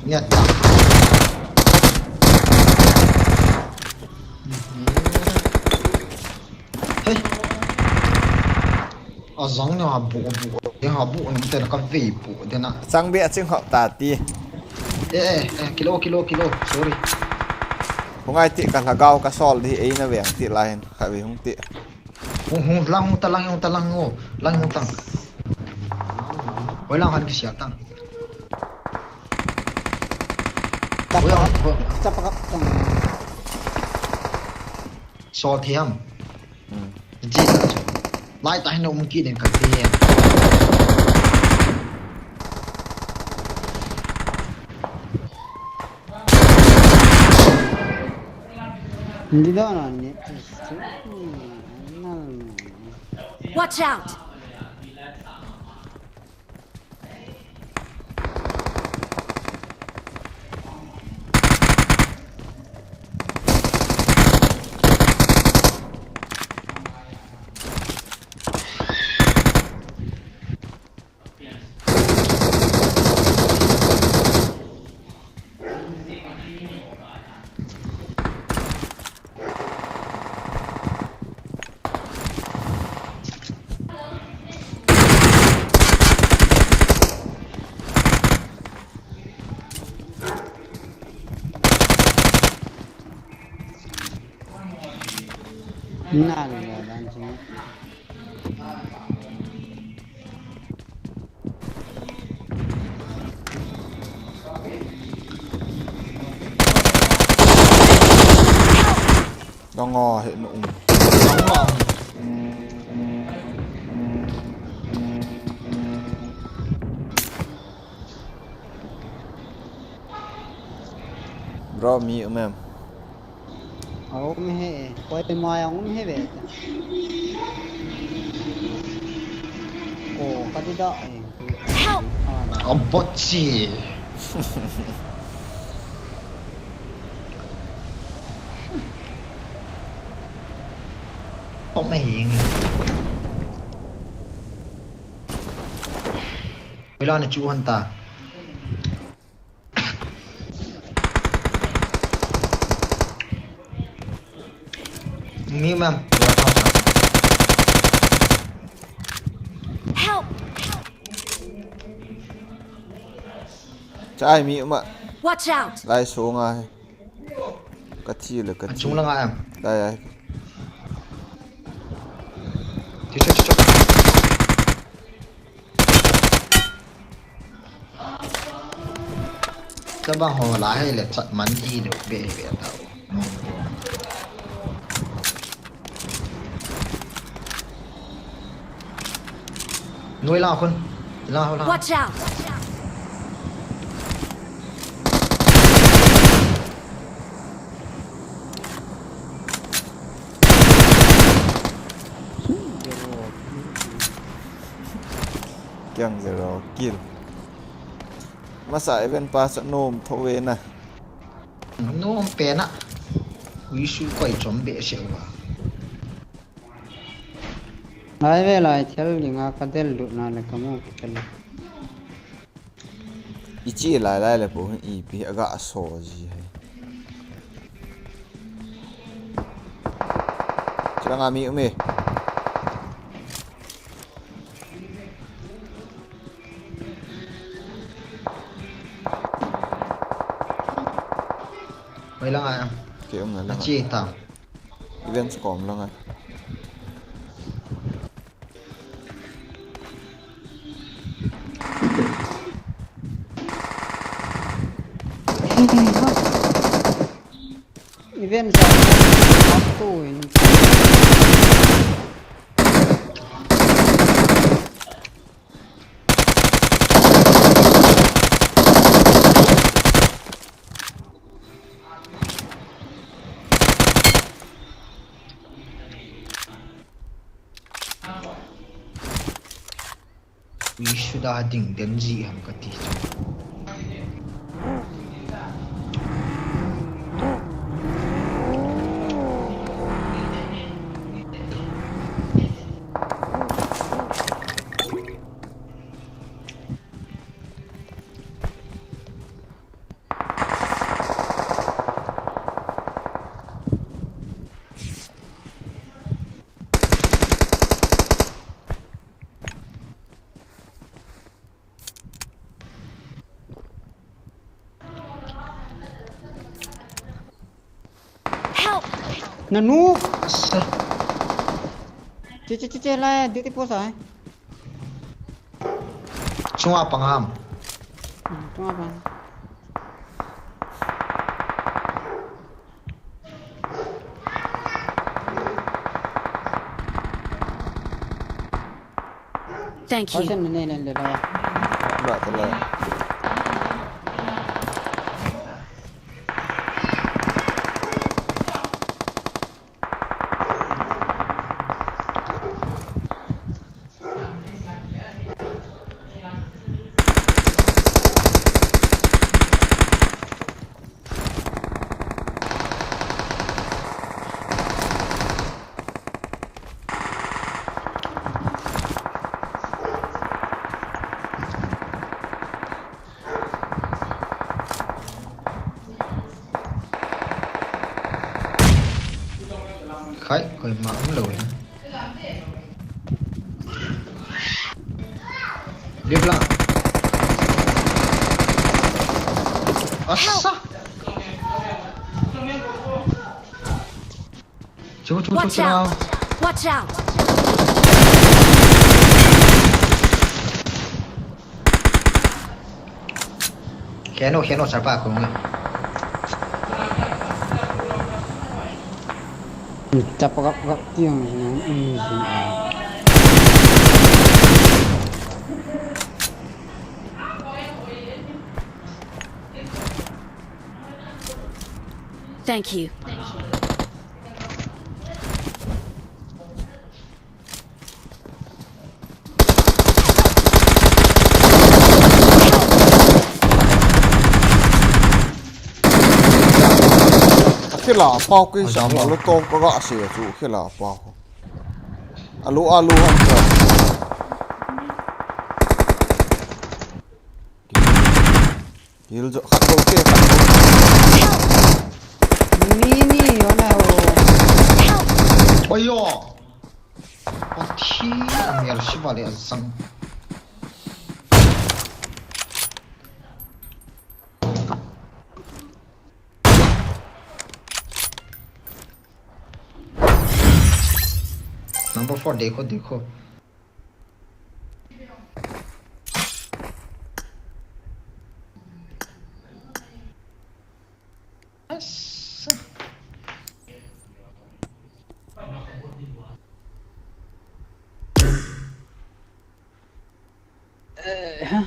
Nia ta. Hei. Azang na bu bu. Dia ha bu ni te ka ve bu de na. Chang be a ching hop ta ti. Eh, eh, eh, kilo, kilo, kilo. Sorry. Hungai ti ka lhagao ka sol di ei na veng ti la hin. Kha ve hung ti. Hung, hung, lang hung ta, lang hung ta, lang hung. Lang hung ta. Oi, lang han kisia ta. Chapa, oi, oi. Chapa ka. Sol thiam. Hmm. Ji ta. Lai ta hin um ki den ka ti. Hindi daw na ni. Watch out! Na le la dan ching. Dang o, he nu. Bro, mi um em? Aum he, koi mai aum he ve. Ko, kati da e. Help! Abotsi. Om hing. Wala na chu hanta. Ni mam. Help! Chai mi ma. Watch out! Lai so nga he. Ka thi le ka thi. Achung langa em. Dai, dai. Thi, thi, thi, thi. Taba ho la he le chat man di de be be ta. Noi la khun. La ho la. Watch out! Kiang zero kill. Masa event pass nom tho ve na. Nom pe na. Ui su koi chom be se wa. Lai ve lai thel dinga ka del lut na le ka mu ka le. I chi lai lai le po hin ipi aga so ji hai. Chilanga mi um e. Mai langa. Ke um na langa. Chi ta. Events kom langa. Event sa up to in. Mi suda ding den ji ham ka ti chu. Nanu. Asa. Che, che, che, che, la, duty post a. Chunga pang ham. Hmm, chunga pang. Thank you. Person ne ne le la. Ba ta la. Khai, koima um lou hi. Live lang. Asa. Chu, chu, chu, Watch chu. Out! Watch out! Khen o, khen o, sir pa kong. Chapa gap gap tiang, um, um, um, ah. Thank you. Khila pau kisa ma lu to ka ga se chu khila pau. Alu, alu han ka. Kill jo, khat bol te, khat bol. Ni, ni, ona o. Oi yo. Pathi, amial siva le azam. Number four, dekho, dekho. Asa. Eh, ha.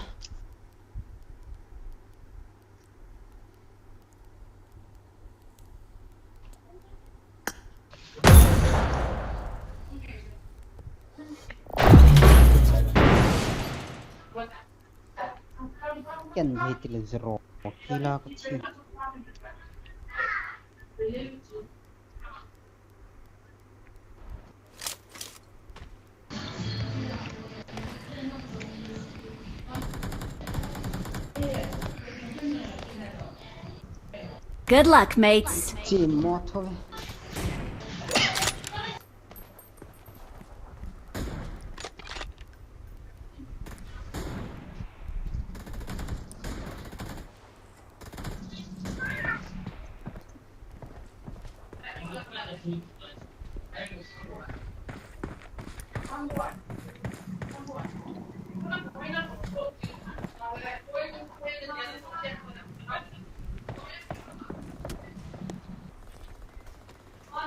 Ken hi tile zero. Kila ko chi. Good luck, mates. Chi mo tho ve.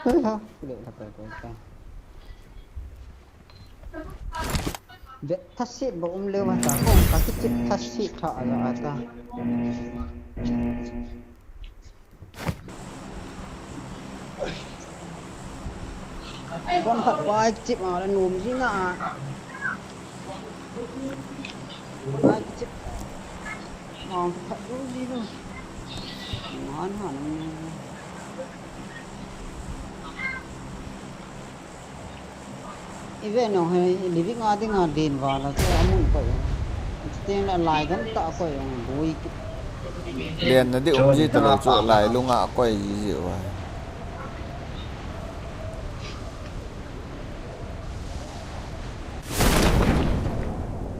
Ui ha, le la pa pa ta. Ve thasit ba um leu ma ta, kong ka kichip thasit tha ala ata. Kon khat pa kichip ma la num ji na. Pa kichip. Ong khat du ji du. Ngan han. Ive nong he, living a ding a din vala chu amun koi. Chuteng le lai gam ta koi ong bui. Len na di um ji ta lo chu lai lunga koi ji ji wa.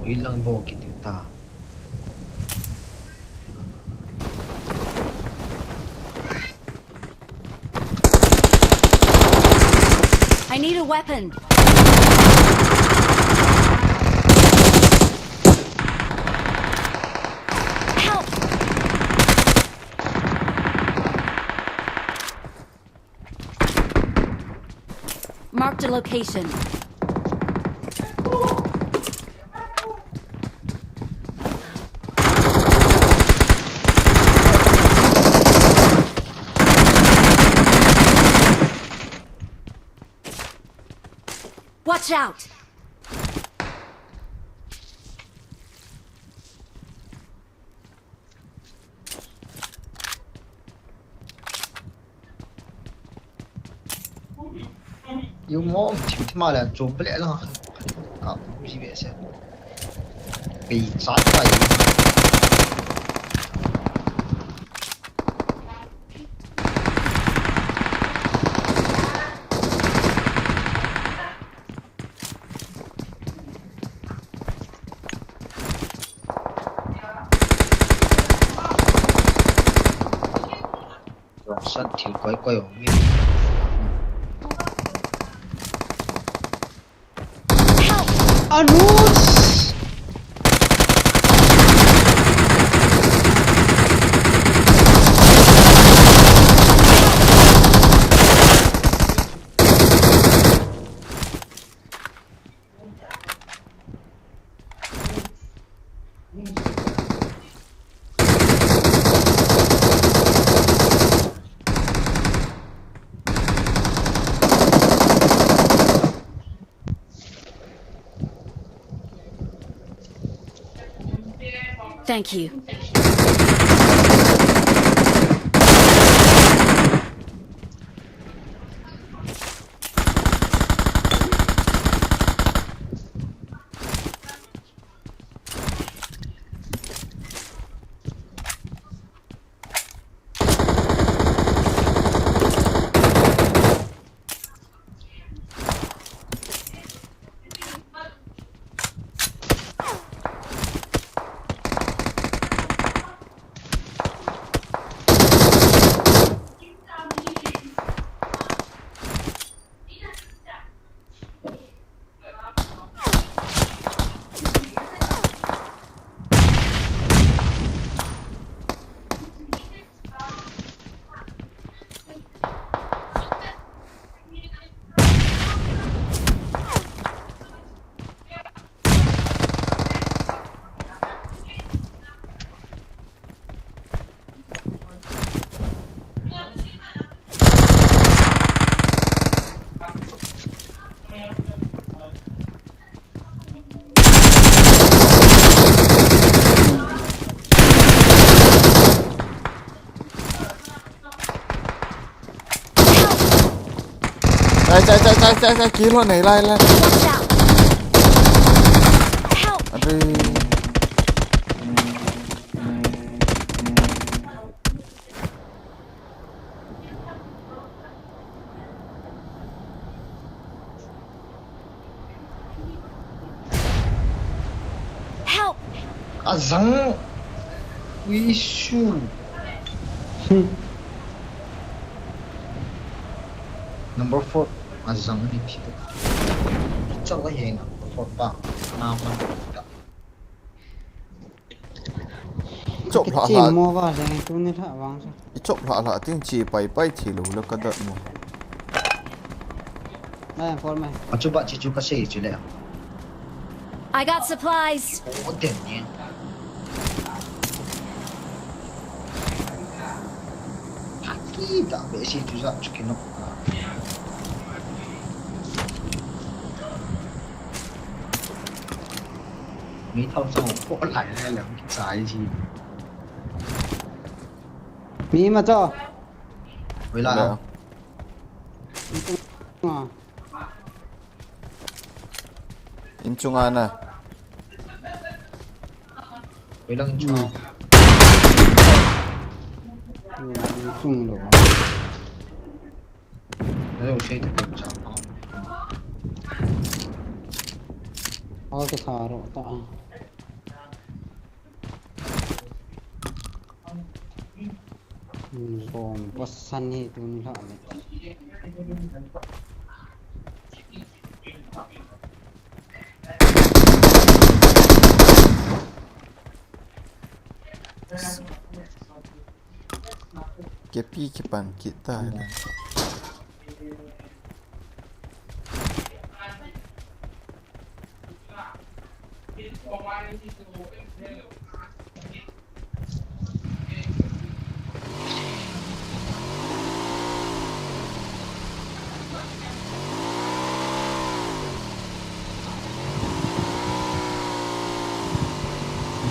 Ilang bo ki ta. Need a weapon. Help! Marked a location. Watch out! You mom, thim thim a le, chom pele lang. Ka, ji ve se. Pe, sa ta. Sat thil koi koi om mi. Anus! Thank you. Chai, chai, chai, chai, chai, chai, kill ho nei lai, lai. Watch out! Help! Are. Help! Azang. Ui su. Number four. Azang ni thi. Chawa he number four pa. Na man ta. Chop hla hla. Mo va le tu ni hla vang sa. I chop hla hla tin chi pai pai thi lo la ka dat mo. Mai for mai. Achu ba chi chu ka sei chu le. I got supplies. O den ni. Ki da be si chu za chu ki no. Mi thao chang po lai lai le ki chai ji. Mi ma cho. Wei la. In chunga na. Wei lang in chunga. In chung lo. Hello, sei ta kan cha pa. Aw, ka sa ro ta. Zong pasan hi tun hla le. Kepi kipan kit ta le.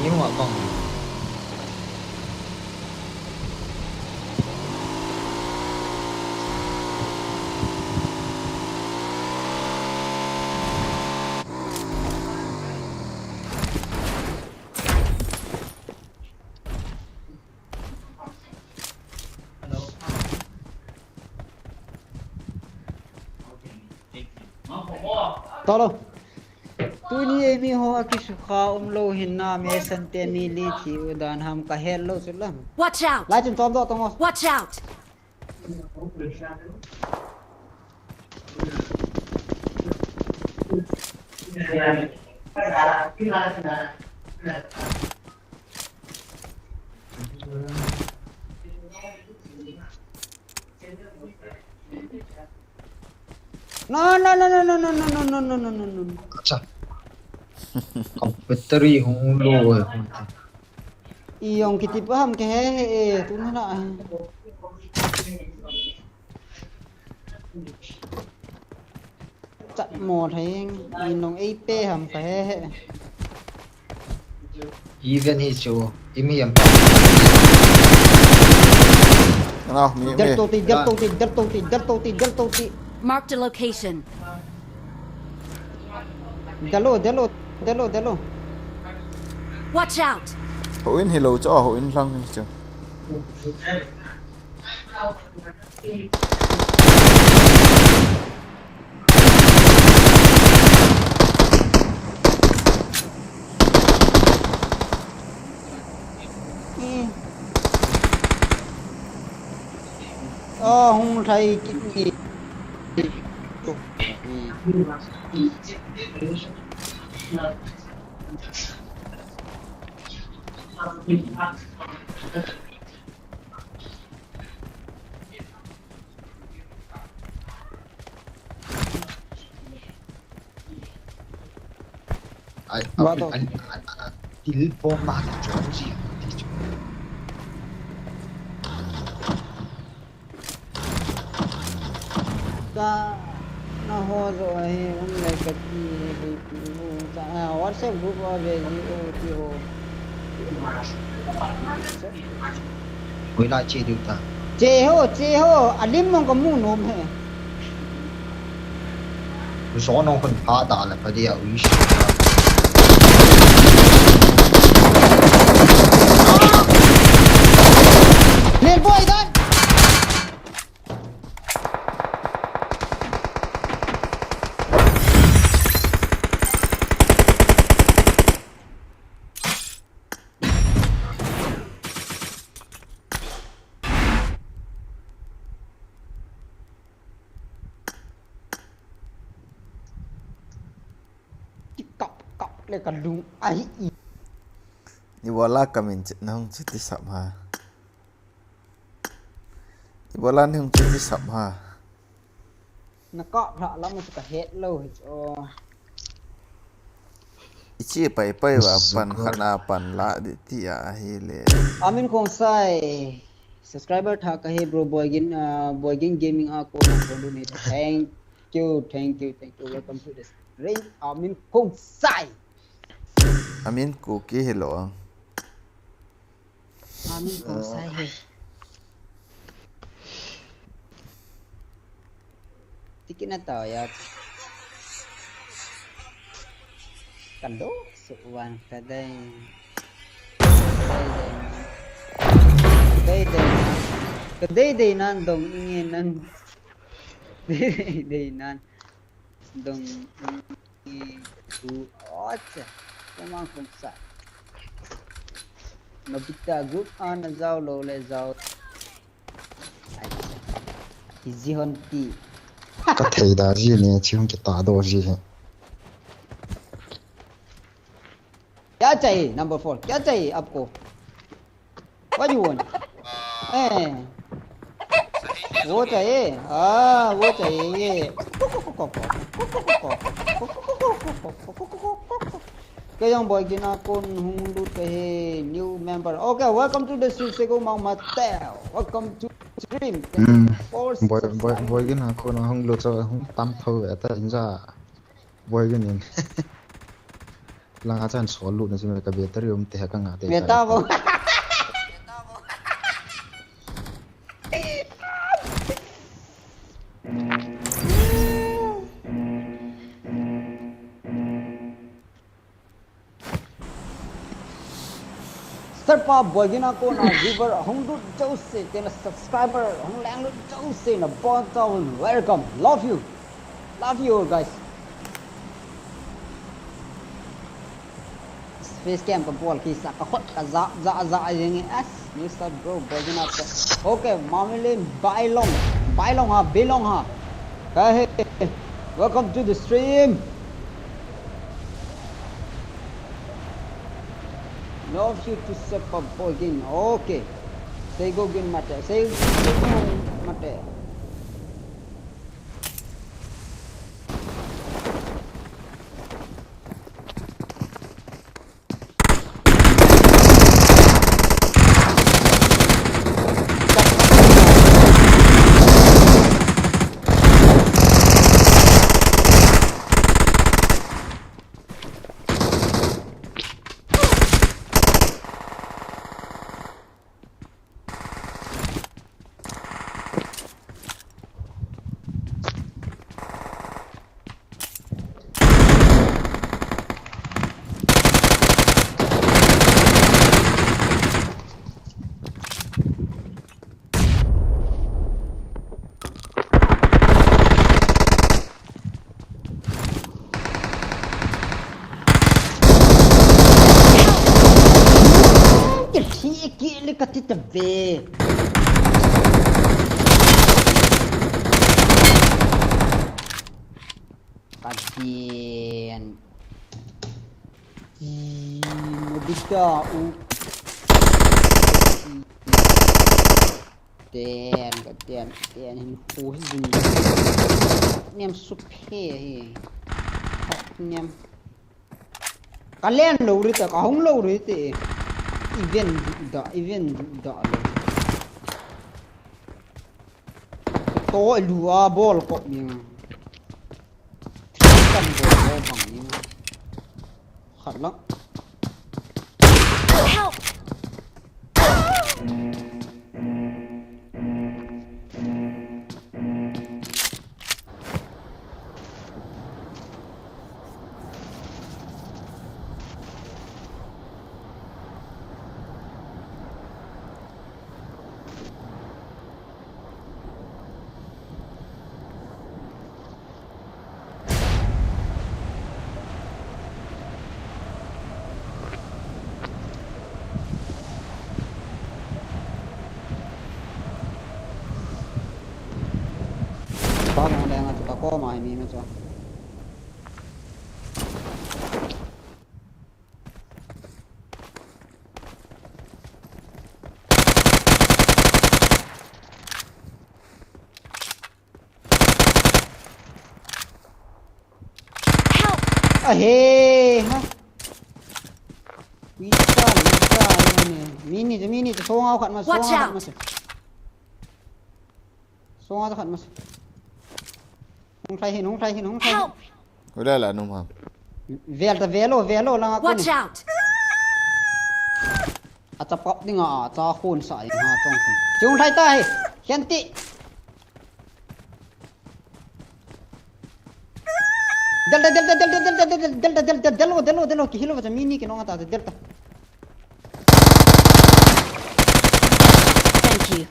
Ni wa bang. Tolo. Tuni eimi ho akisukha umlou hin na, mesan te mi li thi u dan ham ka het lou chu lam. Watch out! Lai chun chom doh tong o. Watch out! No, no, no, no. Acha. Battery hung low hai. Ijong kiti pa ham kahe he, tu na na. Chat mo thei, inong ei pe ham kahe he. Even hi chu, imi yam. Ano, mi, mi. Del to ti, del to ti, del to ti, del to ti, del to ti. Marked a location. Del o, del o, del o, del o. Watch out! Houin hilou chu, houin lang hi chu. Eh. Oh, hung thai kit ni. Ai, ai, ai, ai, ai, til bom ma ka chon ji, ti chu. Ka na ho jo ahi, um le ka ti hi, ti hu, ka, ah, WhatsApp group a ve ji, o, ti ho. Hoilai che diu ta. Che ho, che ho, a lim mong ka mu nom he. Zo nong khun pha ta le pha dia, ui shi. Lel boy dan. Kikap kap le ka lung ahi i. Ibola ka min che, nahung chuti sap ha. Ibola nahung chuti sap ha. Na kap lha lam chu ka het lou hi chu. Ichi pai pai va pan khat na pan la di ti a hi le. Amin Khongsai. Subscriber tha ka he bro, Boigin, uh, Boigin Gaming a ko na ko ni. Thank you, thank you, thank you. Welcome to the stream, Amin Khongsai. Amin Kuki hello. Amin Khongsai he. Tikina tao ya. Kando suwan kadai. Kadai dai nan dong inge nan. Dai dai nan dong inge tu. Ocha. Kama kung sa. Nobita group ana jao lo le jao. Iji hon ti. Ka thei da ji ne, chi hung kita do ji he. क्या चाहिए number four, क्या चाहिए आपको? What do you want? Eh. वो चाहिए? हाँ, वो चाहिए। Kayong boy gina kon hung lut kahi new member. Okay, welcome to the stream, Sego Mama Teo. Welcome to stream. Thank you for subscribing. Boy, boy, boy gina kon hung lut, so hung tam tho ve ta inja. Boy gina. Langa chan sol lut na si me ka battery um te ka nga te. Meta bo. Star pa boy gina kona viewer hung lut jouse, tena subscriber hung leng lut jouse, nabon chauva welcome. Love you. Love you all, guys. Face cam ka bol kisa ka khut ka ja ja ja jeng as. New start bro, boy gina. Okay, Mamile Bailong. Bailong ha, Bailong ha. Hey, welcome to the stream. Love you to step up again. Okay. Say go again mate. Say, say go mate. Kithih kile kati tave. Katian. Ih, Nobita u. Ten, katian, ten hin hu hi jing. Niam sup he hi. Niam. Ka len lou ri ta, ka hung lou ri te. Event da, event da lo. To lu a bol ko mi. Kan bol ko bang ni. Khat lang. Help! Pa jong leng a chu ka koma hi mi ma chu. Help! Ahe, ha. Visa, visa, ne. Mini, mini, so ngau khat ma, so ngau khat ma. Watch out! So ngau khat ma. Hung thai hin, hung thai hin, hung thai hin. Help! Ula la num ham. Vel ta, velo, velo, langa kuni. Watch out! Acha pap dinga, acha khun sa dinga, chong khun. Chung thai ta hi. Khen ti. Delta, delta, delta, delta, delta, delta, delta, delta, delta, delta, kihilo, cha mini kinong ata, delta. Thank you.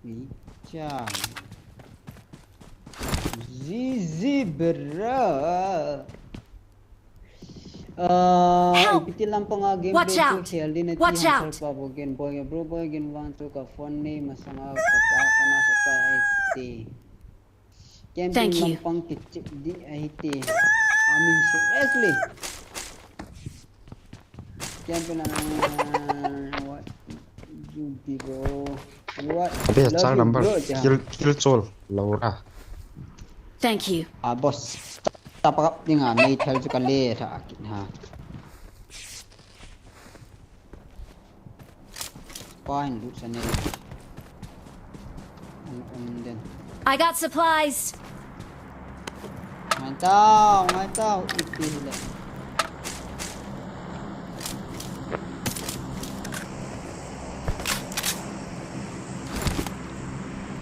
Ni cha. G G, bro. Ah, help! Ipi ti lampang a game Watch out! Khel din ati. Watch out! Hansel pa bo gen boy, bro boy gen vang chu ka phone nei masanga ka pa kona sa sa ai ti. Thank you. Camping lampang kichip di ai ti. I mean, seriously. Camping, ah, what? Ruby bro. What? Abe, love char you, number. Bro, ja. Kill, kill chol. Laura. Thank you. Ah, boss. Tapa kap dinga, may thal ju ka le tha akin ha. Fine, looks and everything. An um den. I got supplies. Ngai tau, ngai tau, ipi le.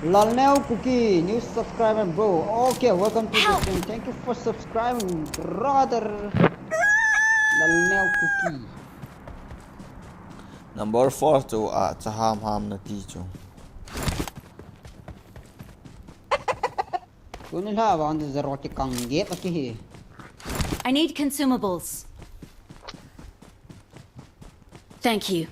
Lalneo Kuki, new subscriber, bro. Okay, welcome to the stream. Thank you for subscribing, brother. Lalneo Kuki. Number four chu a cha ham ham na ti chu. Tuni la vang de zero ki kang ge pa ki hi. I need consumables. Thank you.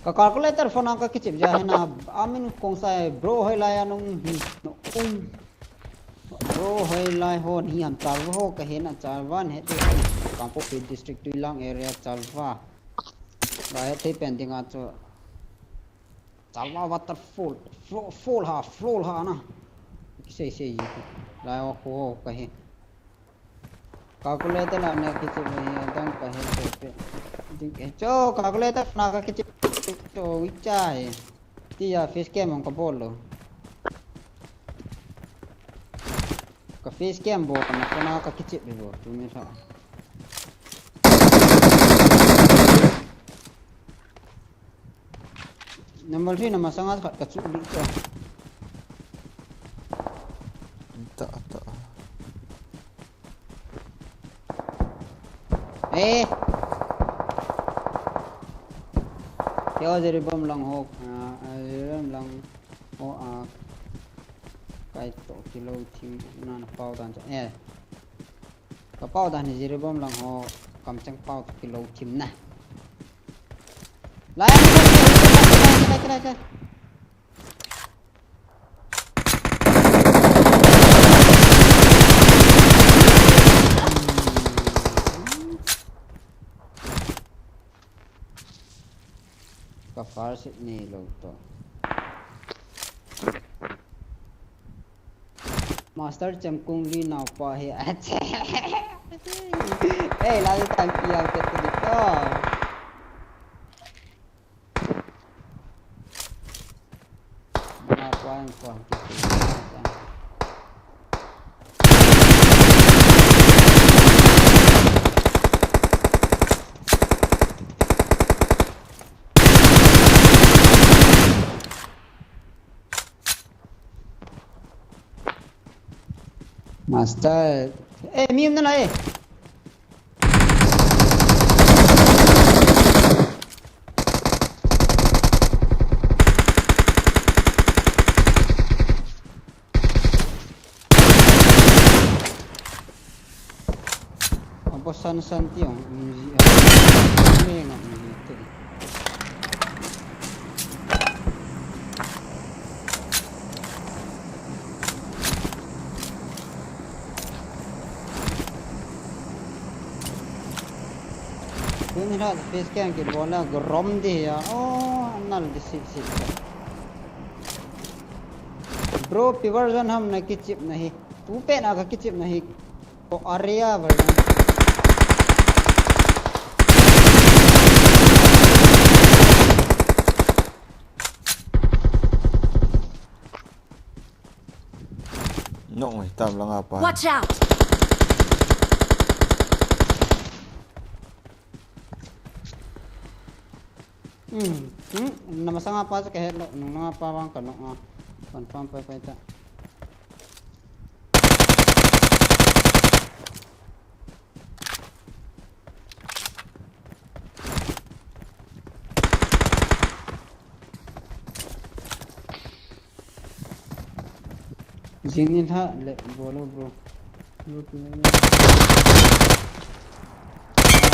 Ka calculator phone a ka kichip ja hena, amin kong sai bro hoi lai anung hi no um. Bro hoi lai ho ni ham char ho ka hena char van he te. Kangpokpi district Tuilang area char va. Lai he te pen ding a chu. Chalwa waterfall, flow, fall ha, flow ha na. Kisei sei ji. Lai wa ko ka hi. Calculator na ne kichi ni dang ka hi pe pe. Ding ke cho calculator na ka kichi cho wichai. Ti ya face cam on ka bol lo. Ka face cam bol na ka na ka kichi be bol tu ni sa. Number three, number sanga khat ka chu di cho. Ta, ta. Eh. Kya Jiribam lang ho, ah, Jiribam lang ho, ah, kai to kilo thim na na pau dan cha. Eh. Ka pau dan hi Jiribam lang ho, kam chang pau to kilo thim na. Lai, lai, lai, lai, lai. Ka first hit ni lo to. Master Chemkung Lee naopa hi. Ache. Eh, la le tan pi a ke tu to. Naopa ang ko ang ke tu. Master. Eh, mi um na lai. Apo san san ti ong, um, ji, ah, me nga, um, ji, te. Tun hi la face cam kibol a, grom di hi a, oh, nal di sip sip. Bro, pi version ham na kichip na hi. Tu pen a ka kichip na hi. Ko area version. Nok mai tam langa pa. Watch out! Hmm. Hmm. Nama sanga pa sa kahet lo. Nung langa pa bang ka nok nga. Confirm pa pa ita. Jing in ha le bolo bro. Bro, tu ne.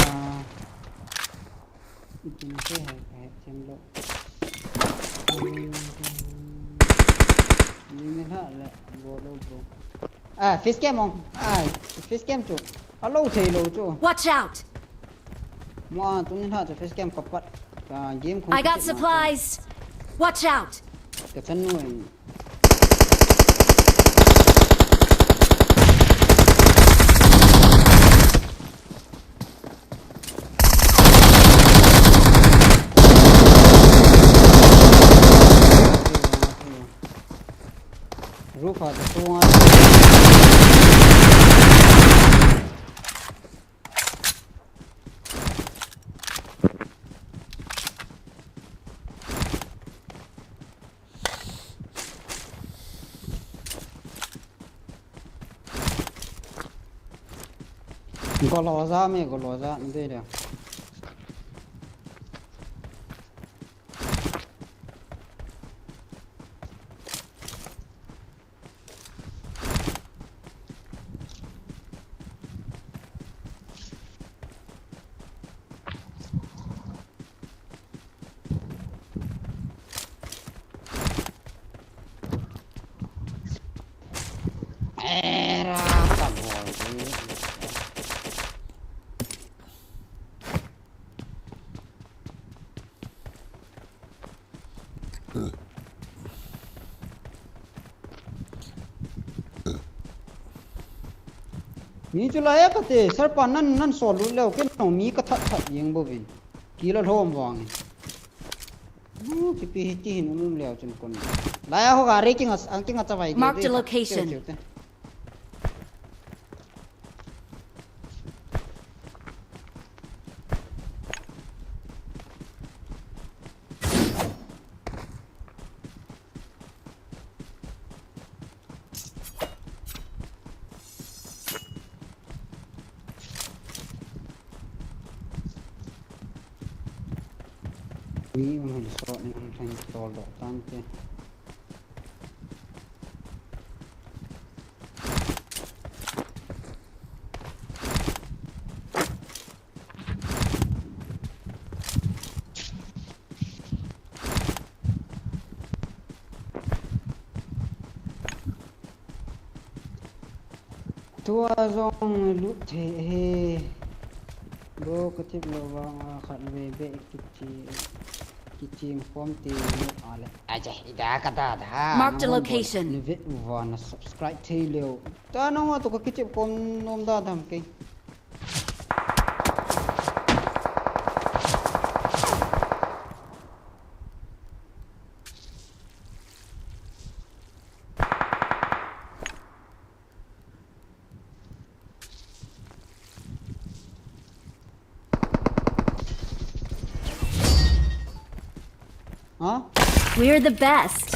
Ah. Kin se hai, hai, chem lo. Ni me ha le, go lo, go. Ah, face cam on. Ah, face cam chu. Alo thei lo chu. Watch out! Mo a, tuni ha chu face cam ka pat. Ka game khong I got ka chet na chu. Supplies. Watch out! Ka chan nu in. Roof a, the phone. Goloja me, goloja, de le. Era ka bol di. Mi chu lai a ka te, sir pa nan, nan sol lut leu, ken nong mi ka that that jeng bouvin. Kila lhom vang in. Nu, chipi hi ti hin um leu chun kon. Lai a ho gari kinga, ang kinga chavai de. Marked a de, location. Cheu, cheu te. Mi um hin sot ni um hin tol doh tante. Tua jong lut thei ahi. Bro, ka chip lou vang a khat vei beh kichi, kichim khom ti lut a le. Aje, ida ka da da. Mark the location. Ni ve uva na subscribe thei leu. Ta nang wa to ka kichip khom nom da dam kei. Huh? We're the best.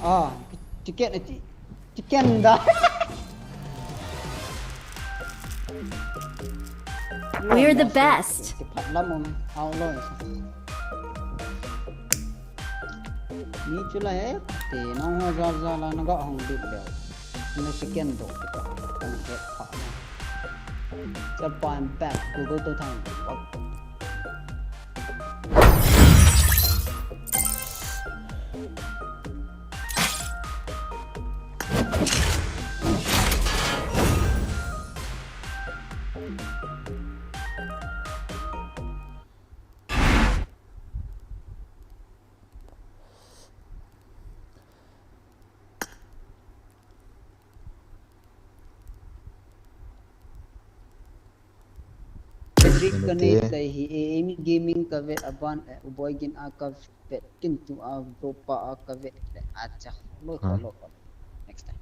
Ah, chicken, chi-, chicken da. We're the best. Kiphat lam um, au lo. Ni chu la he, te nang ho ja ja la na ga hong bit le. Na chicken do kita. Kan he pha na. Sa pan back, Google to thang. Patrick ka nei tai hi, e, Amy Gaming ka ve aban, e, Uboi Gin a ka ve, kin tu a, Bropa a ka ve, le, acha, lo ko, lo ko. Next time.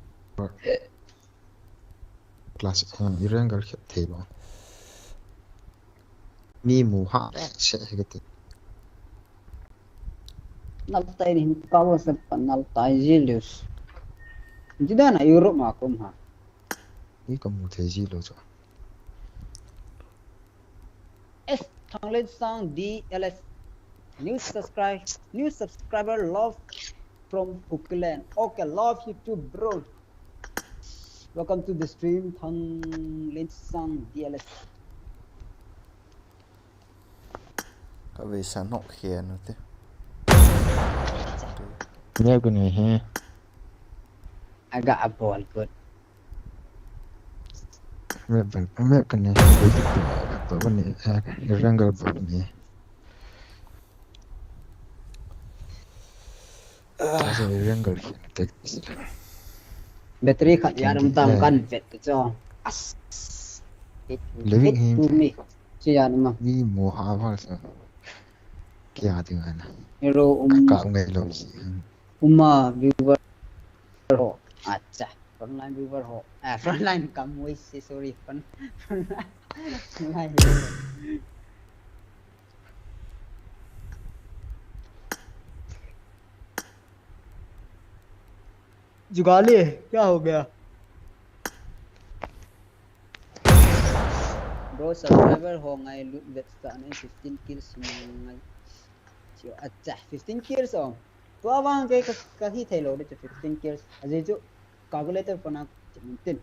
Class, um, i rank gal khet thei lo. Mi mu ha, eh, se he kati. Nal tai ni, ka wa sa pa nal tai jilius. Jida na Europe ma kum ha. Ni ka mu thei ji lo chu. S Thanglen Sang D L S. New subscribe, new subscriber love from Kukiland. Okay, love you too, bro. Welcome to the stream, Thanglen Sang D L S. Ka vei sa nok hian u te. Nge ku ni he. Aga abol good. Me ban me ku ni. Ba ni. Rangal ba ni. Asa rangal hian te. Battery khat ya ram tam kan vet te cho. As. Living him. Mi. Chi ya ma. Mi mo ha ba sa. Kya ding ana. Hero um. Ka ngai lo si. Uma viewer ho. Acha. Frontline viewer ho. Ah, frontline kam wei si sorry. Front. Frontline. जुगाली क्या हो गया? Bro, subscriber ho ngai lut vet ta ne fifteen kills ngai. Chi acha fifteen kills o. Tua vang ke ka hi thei lo de fifteen kills. Aji chu calculator phone a chi mun tin.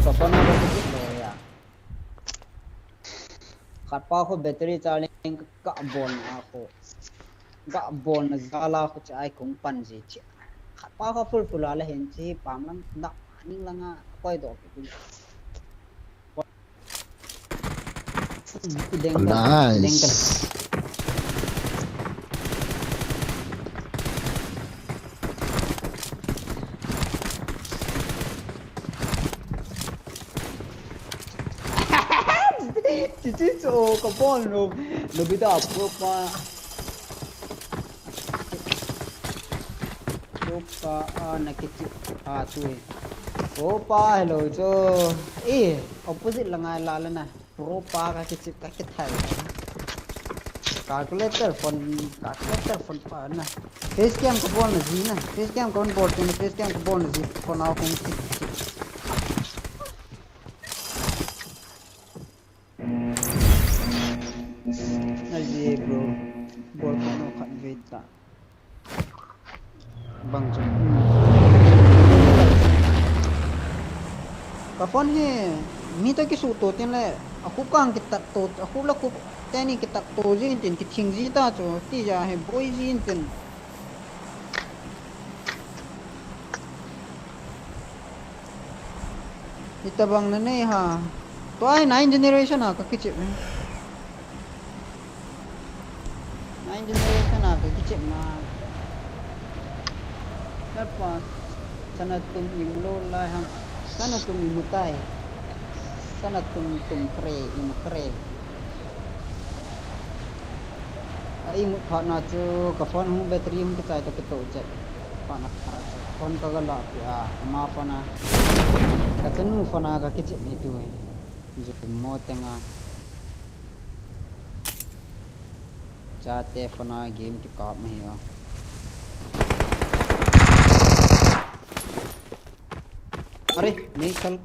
Ka phone a ba chi lo ya. Khat pa kho battery charging ka bol na kho. Ka bol na jala kho chai kong pan ji chi. Khat pa kho full full a la hin chi pam lang da ning langa koi do ki. Nice. Chichi cho ka bon lo. Lo bida pro pa. Pro pa a na kichi a tu. Pro pa hello cho. Eh, opposite la ngai la la na. Pro pa ka kichi ka kithai. Calculator phone, calculator phone pa na. Face cam ka bol na ji na. Face cam ka bol na, face cam ka bol na ji. Phone a kong kichi. Aji bro. Bol ko no khat vei ta. Bang chu. Ka phone hi mi to kisuh to tin le a khup kang kitat to a khup la khup teni kitat to jin tin kithing ji ta chu ti ja he boi jin tin. Hitabang na nei ha. Tua hi nine generation a ka kichep. Nine generation a ka kichep na. Kapa sana tum imu lo lai hang. Sana tum imu tai. Sana tum tum kre imu kre. A imut phat na chu ka phone hung battery hung kichai to kito chet. Phat na phone ka ga la pi a ama phone a. Ka chanu phone a ka kichep ni tu. Ju mo tenga. Chate phone a game kikap ma hi a. Are, mei kal.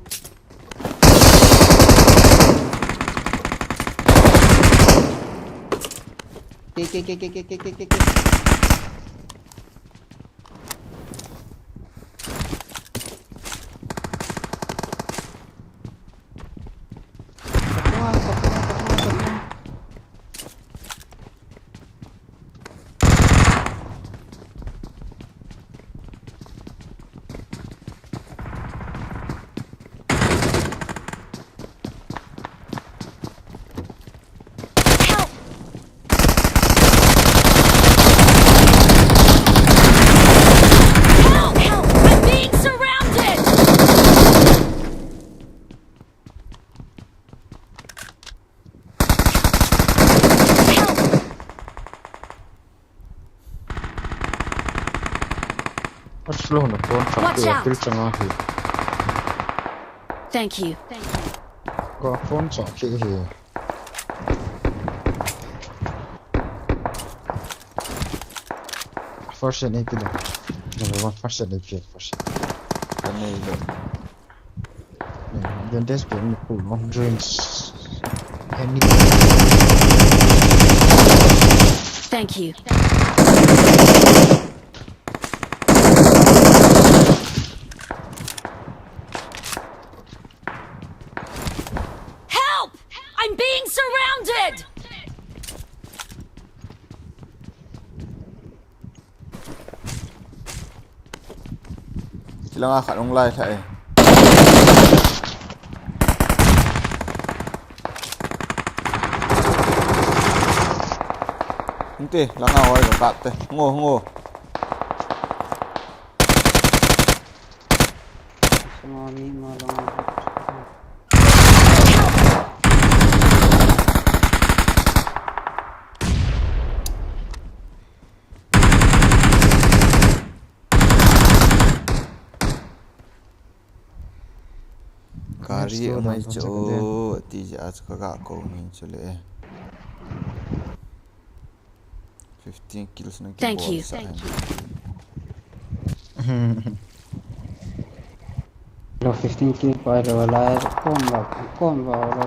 Ke, ke, ke. Help! Help! I'm being surrounded! Help! Watch lo na phone sa. Watch out! Pil changa hi. Thank you. Ka phone sa ki hi. First aid ni pila. Number one, first aid ni pila, first aid. Kani lo. Then there's the ni pula, drinks. Any. Thank you. Help! I'm being surrounded! Langa khat hung lai lha e. Hungte, langa hoi ka kap te. Ngo, ngo. Sama mi ma langa. Gari mai chu ti ji a chu ka ga ko ni chu le. Fifteen kills na ki Thank bol you. Sa. Thank you. Lo fifteen kill pa lo la kom va kom va lo.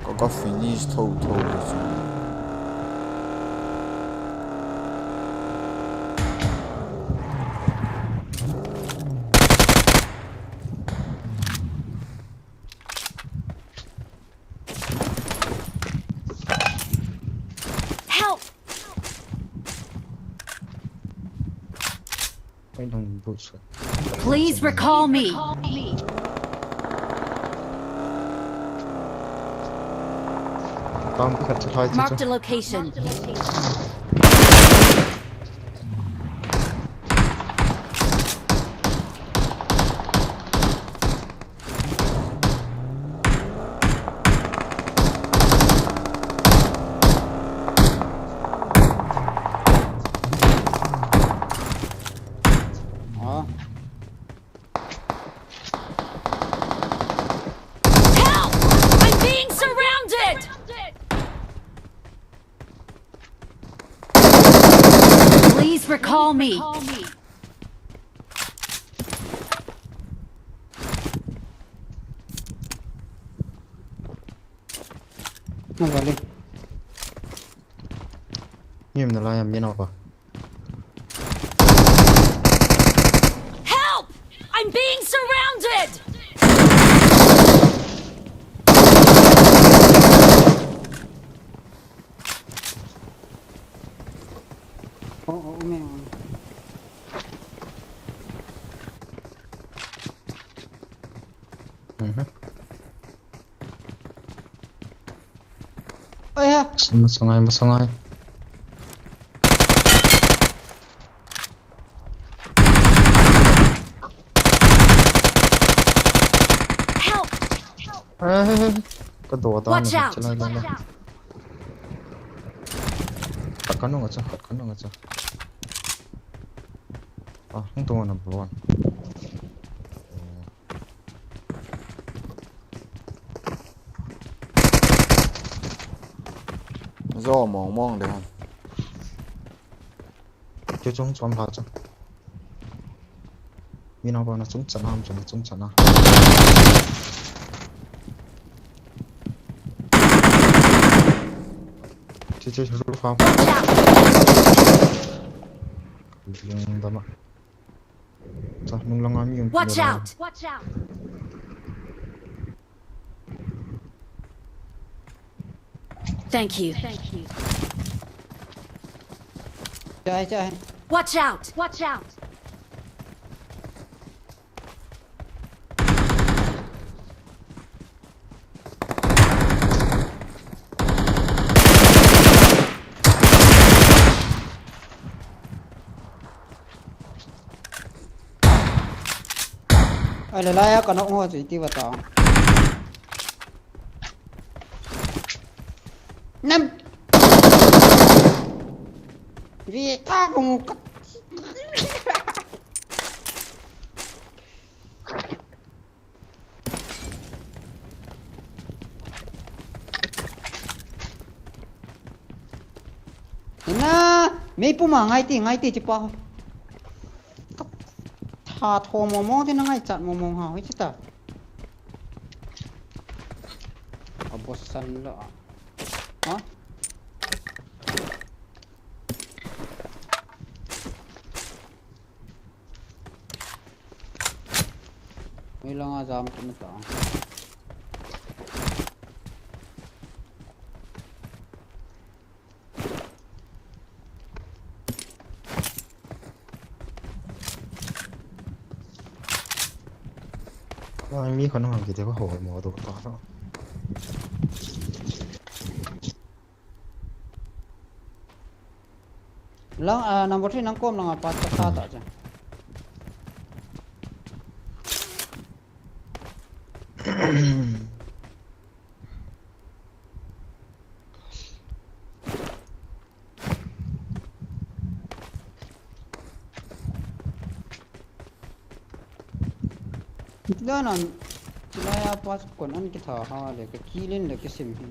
Ka, ka finish tho tho le chu. Help! Please recall me. Marked a location. Help! I'm being surrounded! Please recall me. Help! I'm being surrounded! Oi ha. Masangai, masangai. Help! Ka do ta. Watch out! Khat ka nung a cha, khat ka nung a cha. Ah, hung tung a number one. Zo mong mong de han. Chu chung chom pha chu. Mi nang pa na chung chan ham chung chung chan na. Chu chu chu pha. Lung dama. Watch out! Watch out! Thank you. Watch out! Watch out! Ai, le lai a ka nok ngo chu iti va ta. Nam. Vi ta ko mu ka. Ina, mei puma ngai ti, ngai ti chi pa. Tha tho mo mo ti na ngai chat mo mo ha, hi chi ta. A boss san lo. Ha? Langa jam kit na ta. Ai, mi khonung ham kiti ko ho mo do ta lo. Lang, ah, number three nang kom langa pa ta ta ta cha. Iti dan an, chilai a pa kon an kitha ha le, ka kilin le kisim hi.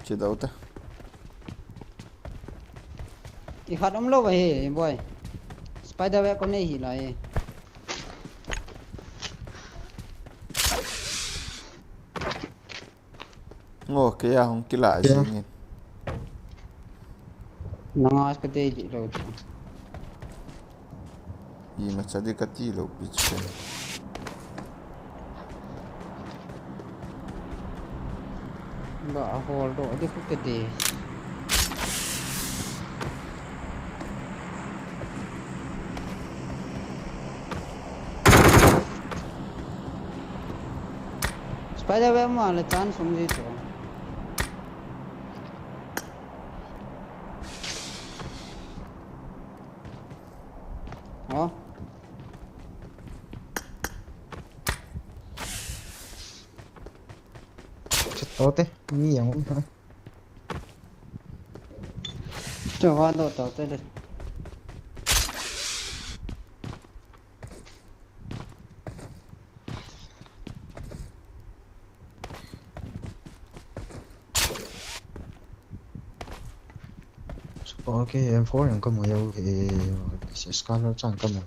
Chi dau ta. I khat um lo ba he, boy. Spider web ko nei hi lai. Ngo, kei a hung kila jingin. Nanga ka dei di lo. Imacha di ka ti lo pi chu. Ba a hol do di ku ka dei. Spider web ma le chance um ji chu. Oh. Chatote, mi yang um ha. Cho va do to te de. Okay, M four yang kamu yau, eh, scar chan kamu.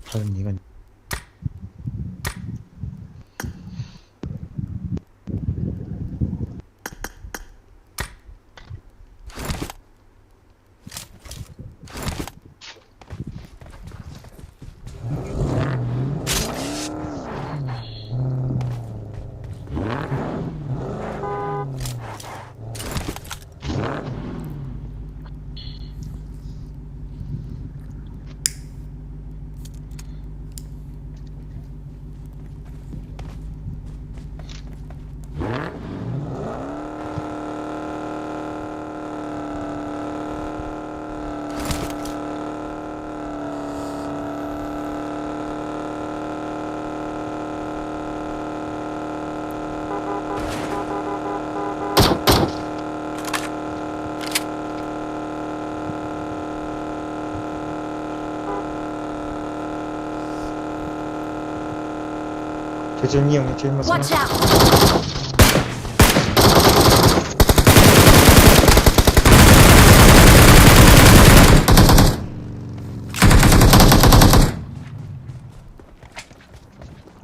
Thal ni kan. Watch out!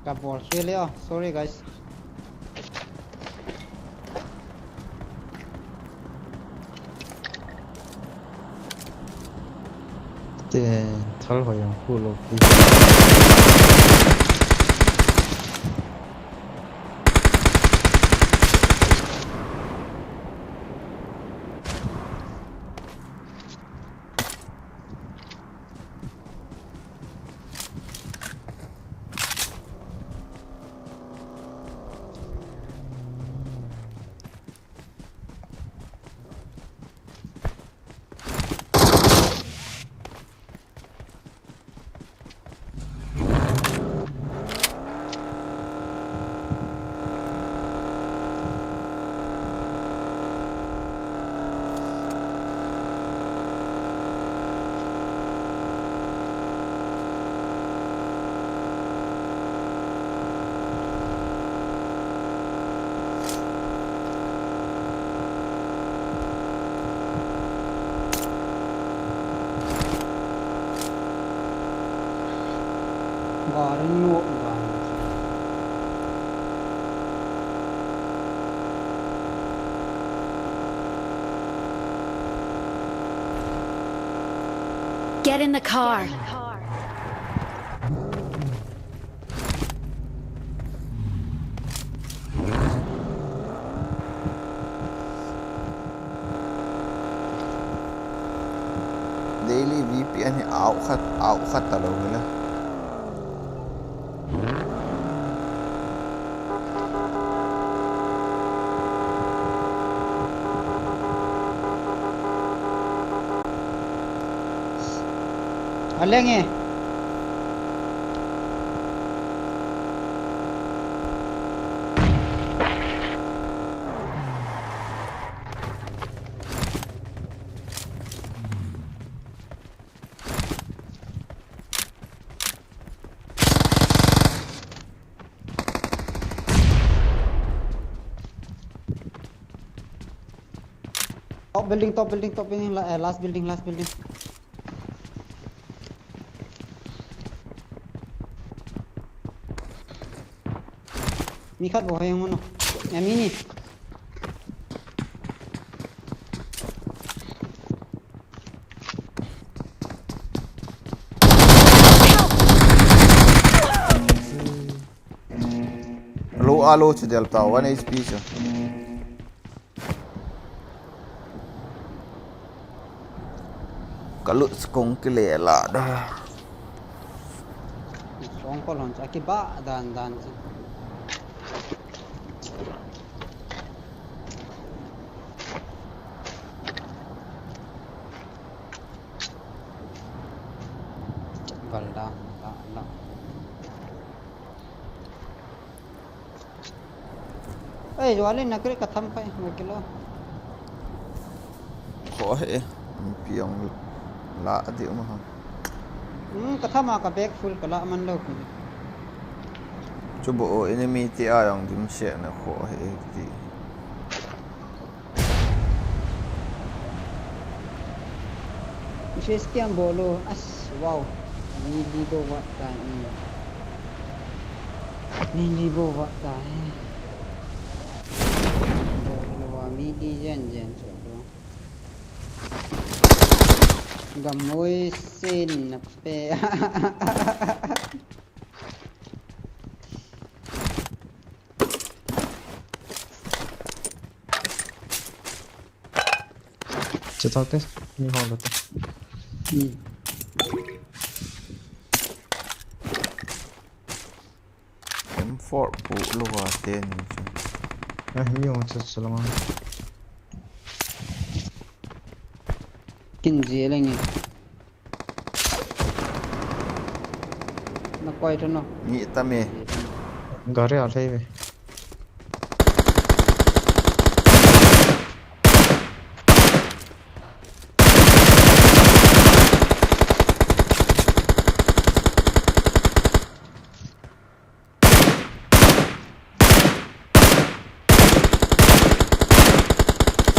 Ka bol khel e, oh, sorry guys. Te thal ho yang khu lo pi. Get in the car. Daily V P N hi au khat, au khat talou hile. Aleng e. Top building, top building, top building, la-, eh, last building, last building. Mi khat bou hung uno. Ya, mi ni. Alo, alo, chu del ta, one H P chu. Ka lut kong kile la da. Song ko lon cha ki ba dan dan cha. Val da, da, da. Ei, Joalin, na kre ka tham khai, na kilo. Kho he, piang la di ma ha. Hmm, ka tham a ka bag full ka la man lo ki. Chu bo enemy ti a jong dim se na kho he ti. Isu scam bol u. As, wow. Mi li bou vat ta e. Mi li bou vat ta e. Bol u a mi li jen jen chu bou. Gamoi sin na pe. Che thak te, mi hol te. Hmm. M four pu lo wa te ni chu. Eh, mi hol che che la ma. Kin ji le nge. Na koi tho no. Ni tam e. Gari a lhei ve.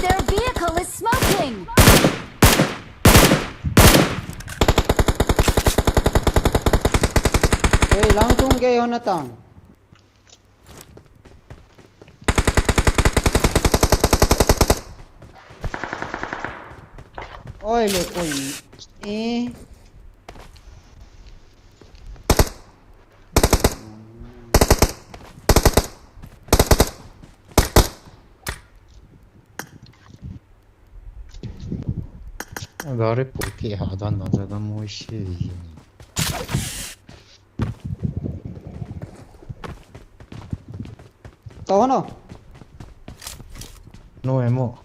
Their vehicle is smoking! Ei, lang tung gei hon na tang. Oi le koi. E. Gari pu ki ha dan na ja da mo shi. Tao no. No ammo.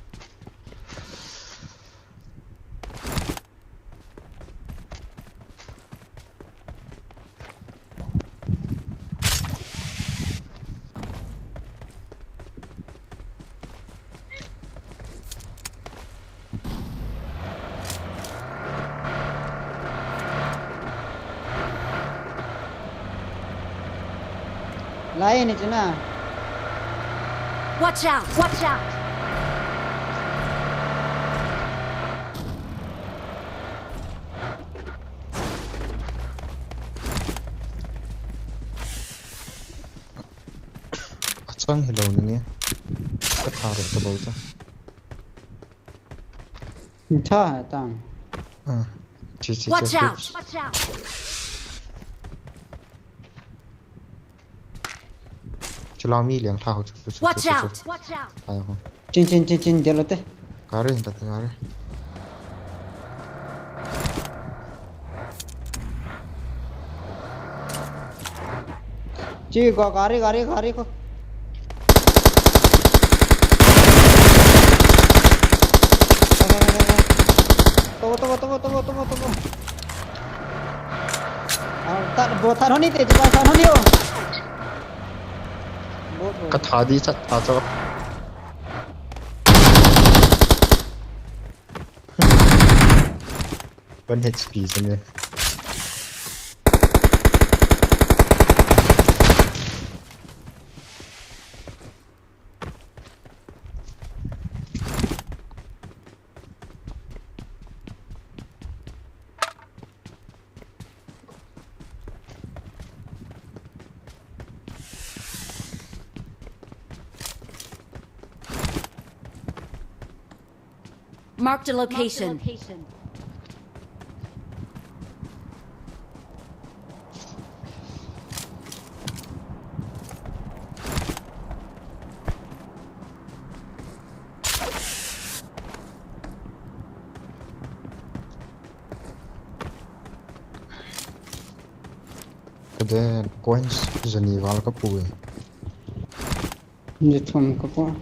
Lai ni chu na. Watch out! Watch out! Achang hi lo ni ni. Ka tha ro ta bol ta. Tha tang. Ah. Che, che, che, che. Watch out! Chulao mi liang tha ho chu, chu, chu, chu, chu. Watch out! Ai ho. Chin, chin, chin, chin, delo te. Gari, ta gari. Chi ko, gari, gari, gari ko. Tobo, tobo, tobo, tobo, tobo, tobo. Ah, ta, bo, ta honi te, ta honi o. Bo, bo. Ka tha di chat ta cho. One H P sene. Marked a location. Kade coins jani val ka pu e. Ni thum ka pu.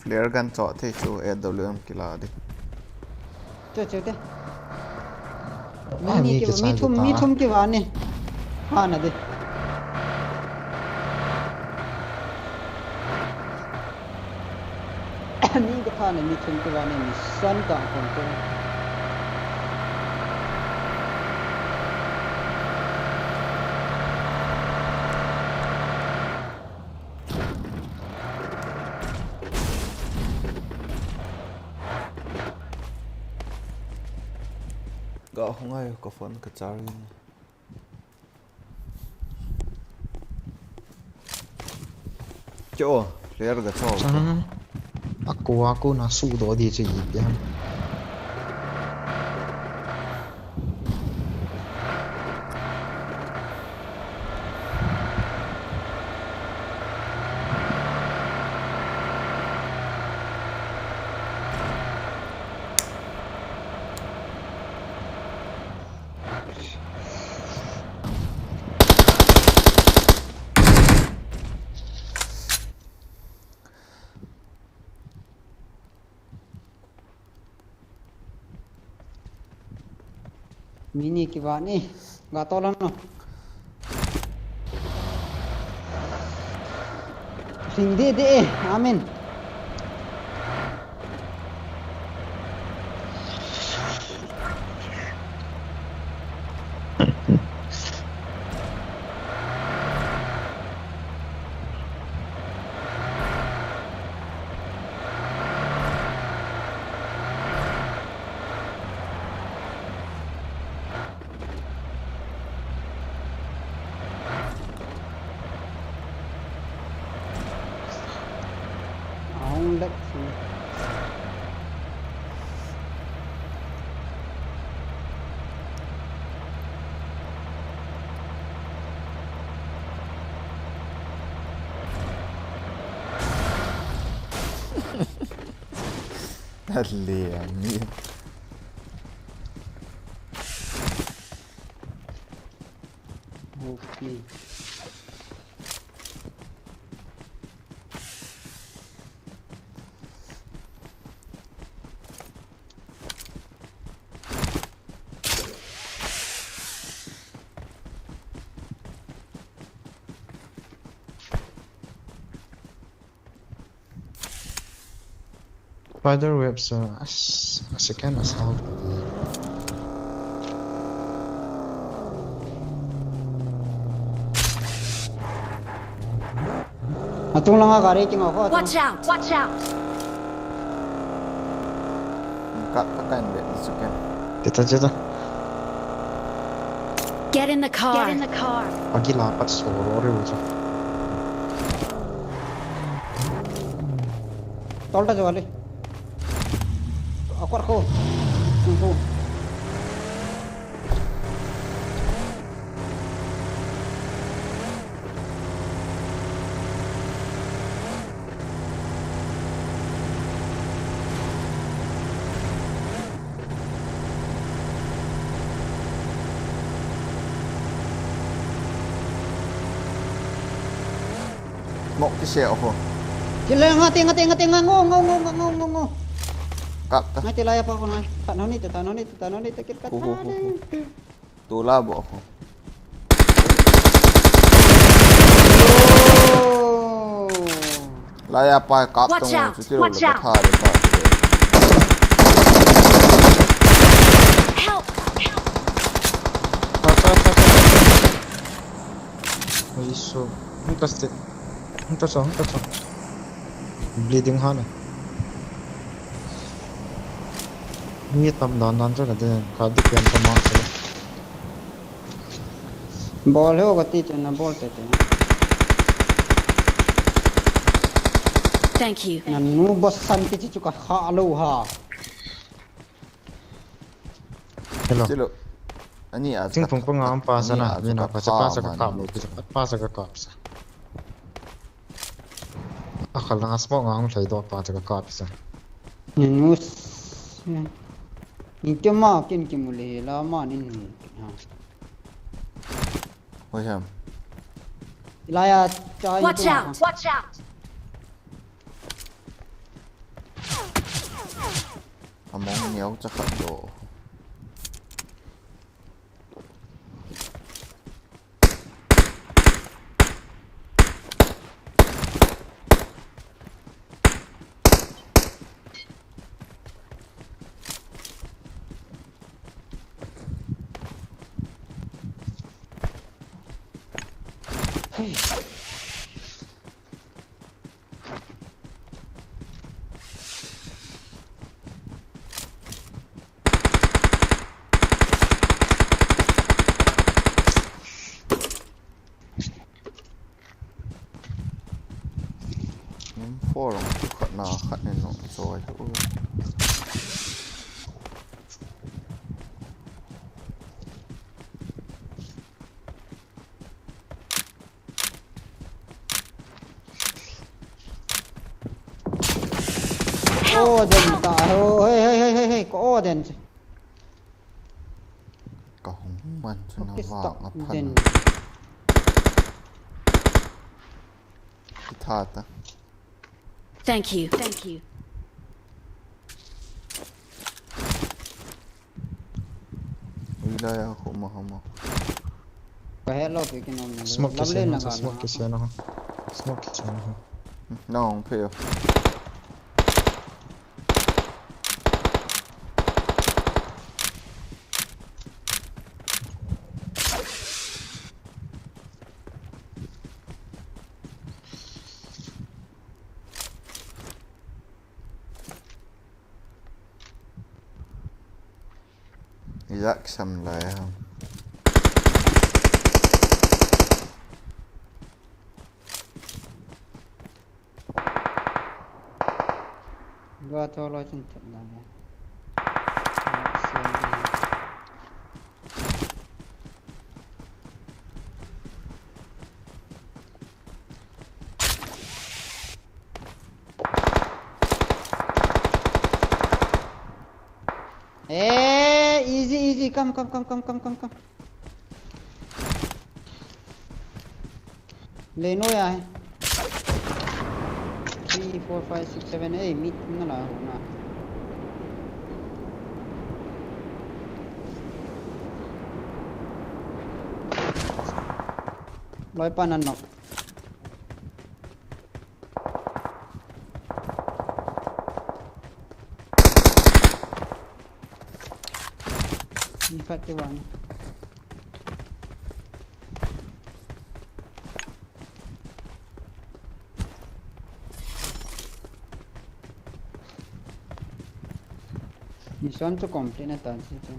Flare gun cho thei chu A W M kila di. Cho cho te. Ah, mi ni mi ki, ki mi thum, mi thum ki va ni. Ha na di. Ni ka tha na mi thum ki va ni, mi san ka kon te. Ga hung ai ka phone ka charge. Cho, player ga cho. Chang. Aku, aku na su do di chi pi ham. Mi ni ki va ni, ga to lan no. Sing de de, amen. Ahung lek si. Tale ani. Okay. Spider web sa as, as second assault. Atung langa gari kingo ko. Watch out! Watch out! Ka, ka kain be, it's okay. Cheta, cheta. Get in the car. Get in the car. Pagi lapat soro re ujo. Tol ta jo le. Akor ko. Ko. Ngok kise oho. Kile ngati ngati ngati nga ngo ngo ngo ngo ngo ngo ngo. Kap ta. Ngati laya pa ko na. Tanoni ta tanoni ta tanoni ta kit ka. Ho, ho, ho, ho. Tula bo oho. Laya pa kap ta ngo chu tilo le ka tha le pa. Help! Help! Ai so. Hung ta se. Hung ta so, hung ta so. Bleeding ha na. Mi tam dan dan chu ka de, ka de pen ka ma se. Bol ho ka ti chu na bol te te. Thank you. Na nu bosan ti chu ka kha lo ha. Hello. Chilo. Ani a. Thingphung panga um pa sa na, ani a ni na chu pa sa ka kap man, pa sa ka kap sa. A khal na smoke nga hung lhai doh pa chu ka kap sa. Ni nus. Ni te ma kin ki mu le la ma ni nu. Ha. Hoi ham. Ilaya cha. Watch out! Watch out! Among niau cha khat doh. Number four long chu khat na khat nen long choi u. Oden ta ho, hey hey hey hey hey, ko oden. Ka hung man chu na va nga phan. Kita ta. Thank you. Thank you. Ui la ya ko ma ha ma. Ka hello pe kin om. Smoke kise na, smoke kise na. Smoke kise na. Na ong pe yo. Yak sam lai ham. Gua tho loi chun thep na le. Eh, easy, easy. Come, come, come. Leno ya hai. Three, four, five, six, seven, eight. Mit na la ho na. Loi pa na nok. Ni khat te vang. Mission chu complete na tan si chu.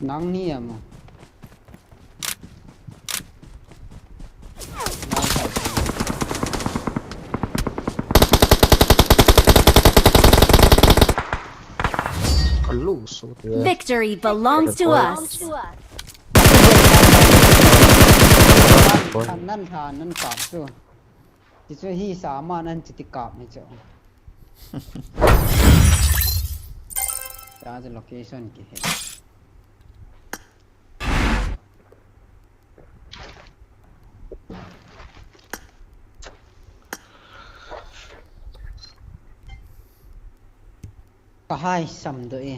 Nang ni amo. Kalu so. Victory belongs to us. Kan nan tha nan kap chu. Ti chu hi sa ma nan chi ti kap ni chu. Cha chu location kihe. Ka hai sam doh e.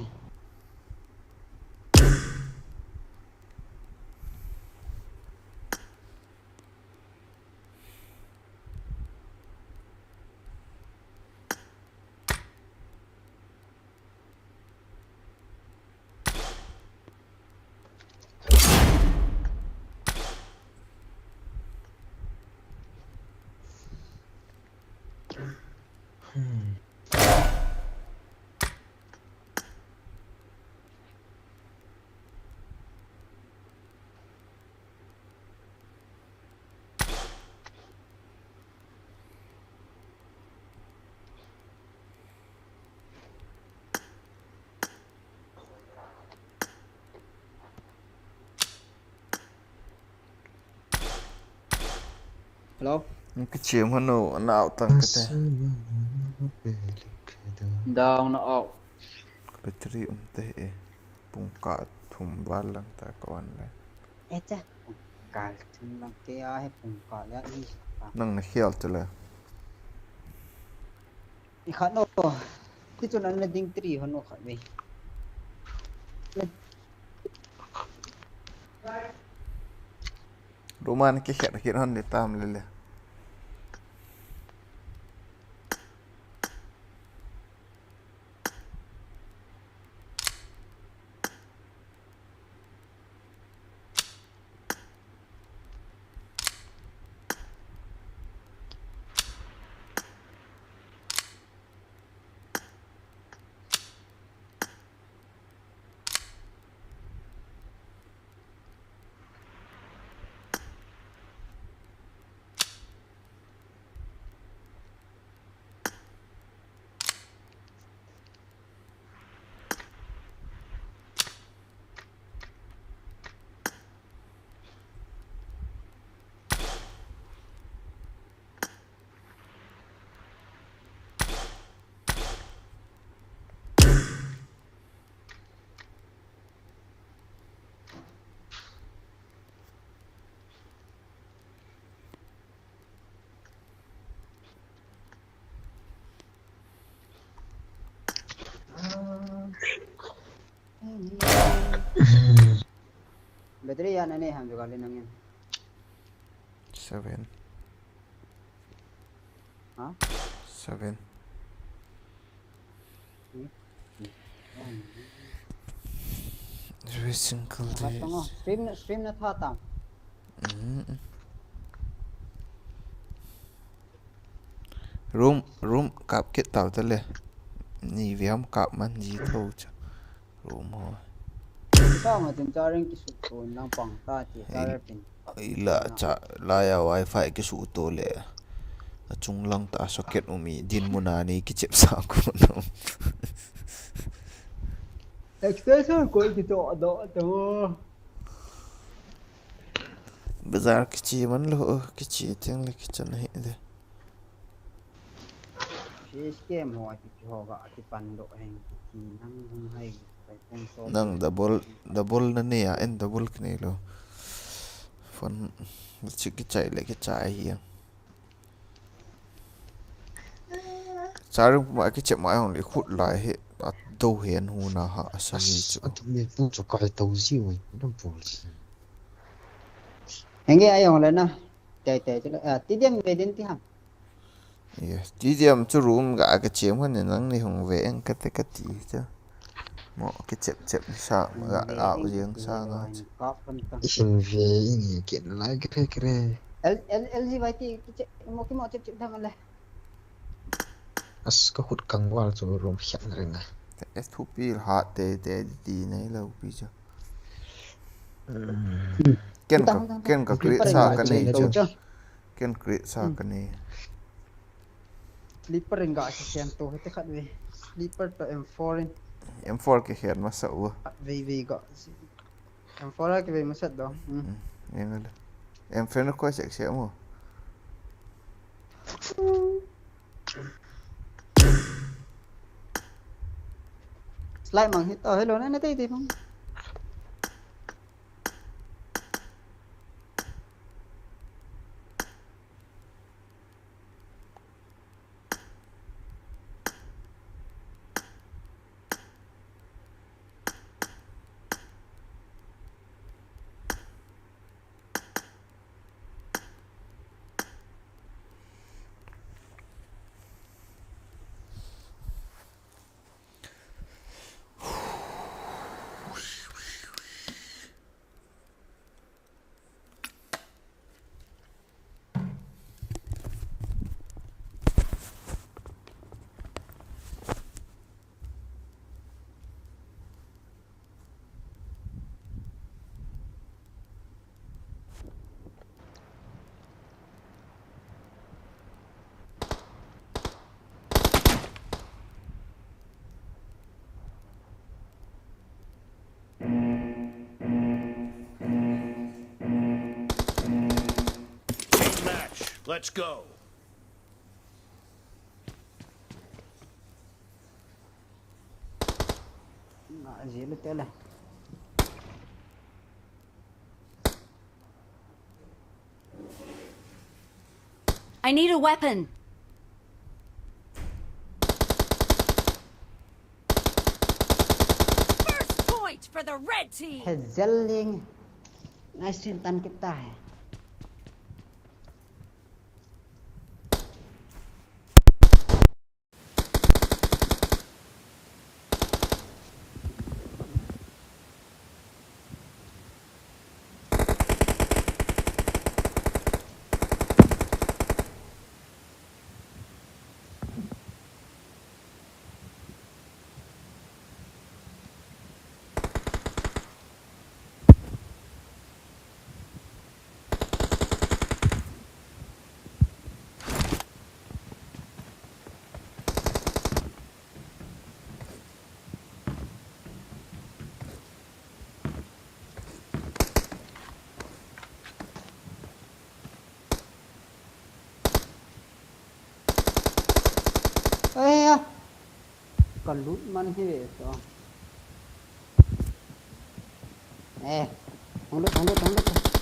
Hello? Kichim hanu, anau tang kate. Down na out. Battery um te e. Pungkah thum val lang ta ka on le. Echa. Pungkah thum lang te a he pungkah le i. Nang na khial te le. I khat no. Ti chun an na ding tri hon no khat ve. Roman ke khat khat hon le tam le le. Battery ya na ne ham jo kali nangin. Seven. Ha? Seven. Hmm. Every single day. Stream na, stream na tha tam. Mm. Room, room kap kit tau ta le. Ni viam kap man ji tho cha. Room ho. Sa nga tin charging kisu ko nang pang ta ti charger pin. Ila cha la ya wifi kisu to le. Achung lang ta socket umi din muna ni kichep sa ko no. Extension ko ki to do to. Bazar kichi man lo kichi teng le kichan hi de. Face cam ho ati ho ga ati pan do heng ki nang hung hai. Nang double, double na ne a, en double ka nei lo. Phone chik kichai le kichai hi. Charging puma kichep ma hong le khut lai hi. A do hen hu na ha a sa hi chu. A tu me pu chu kai to ji oi, na bol ji. Henge ai hong le na. Tei tei chu le. Ah, ti diam ve din ti ham. Yes, ti diam chu room ga ka chem hon nang ni hong ve eng kate kati chu. Mo kichep chep sa ga au jeng sa ga. Ihin ve inge kin lai kre kre. L, L, L G Y T kichep mo ki mo chep chep dang le. As ka khut kang wal chu room hian ring a. Es thu pi hat te te ti nei lo pi chu. Ken ka, ken ka create sa ka nei chu. Ken create sa ka nei. Sleeper in ga kikhen to hite khat ve. Sleeper to M four in. M four kikhen masa u. Khat vei vei ga. M four a kivei masat do. Hmm. Hmm, enga le. M four na ko sek sek mo. Slide mang hit. Oh, hello, na, na, tei, tei, pang. Match. Let's go. Na, jil tele. I need a weapon. First point for the red team. He jelling. Nice win tan kita hai. Ê, à. Ka lut man hi ve to. Ê, hung lut, hung lut, hung lut.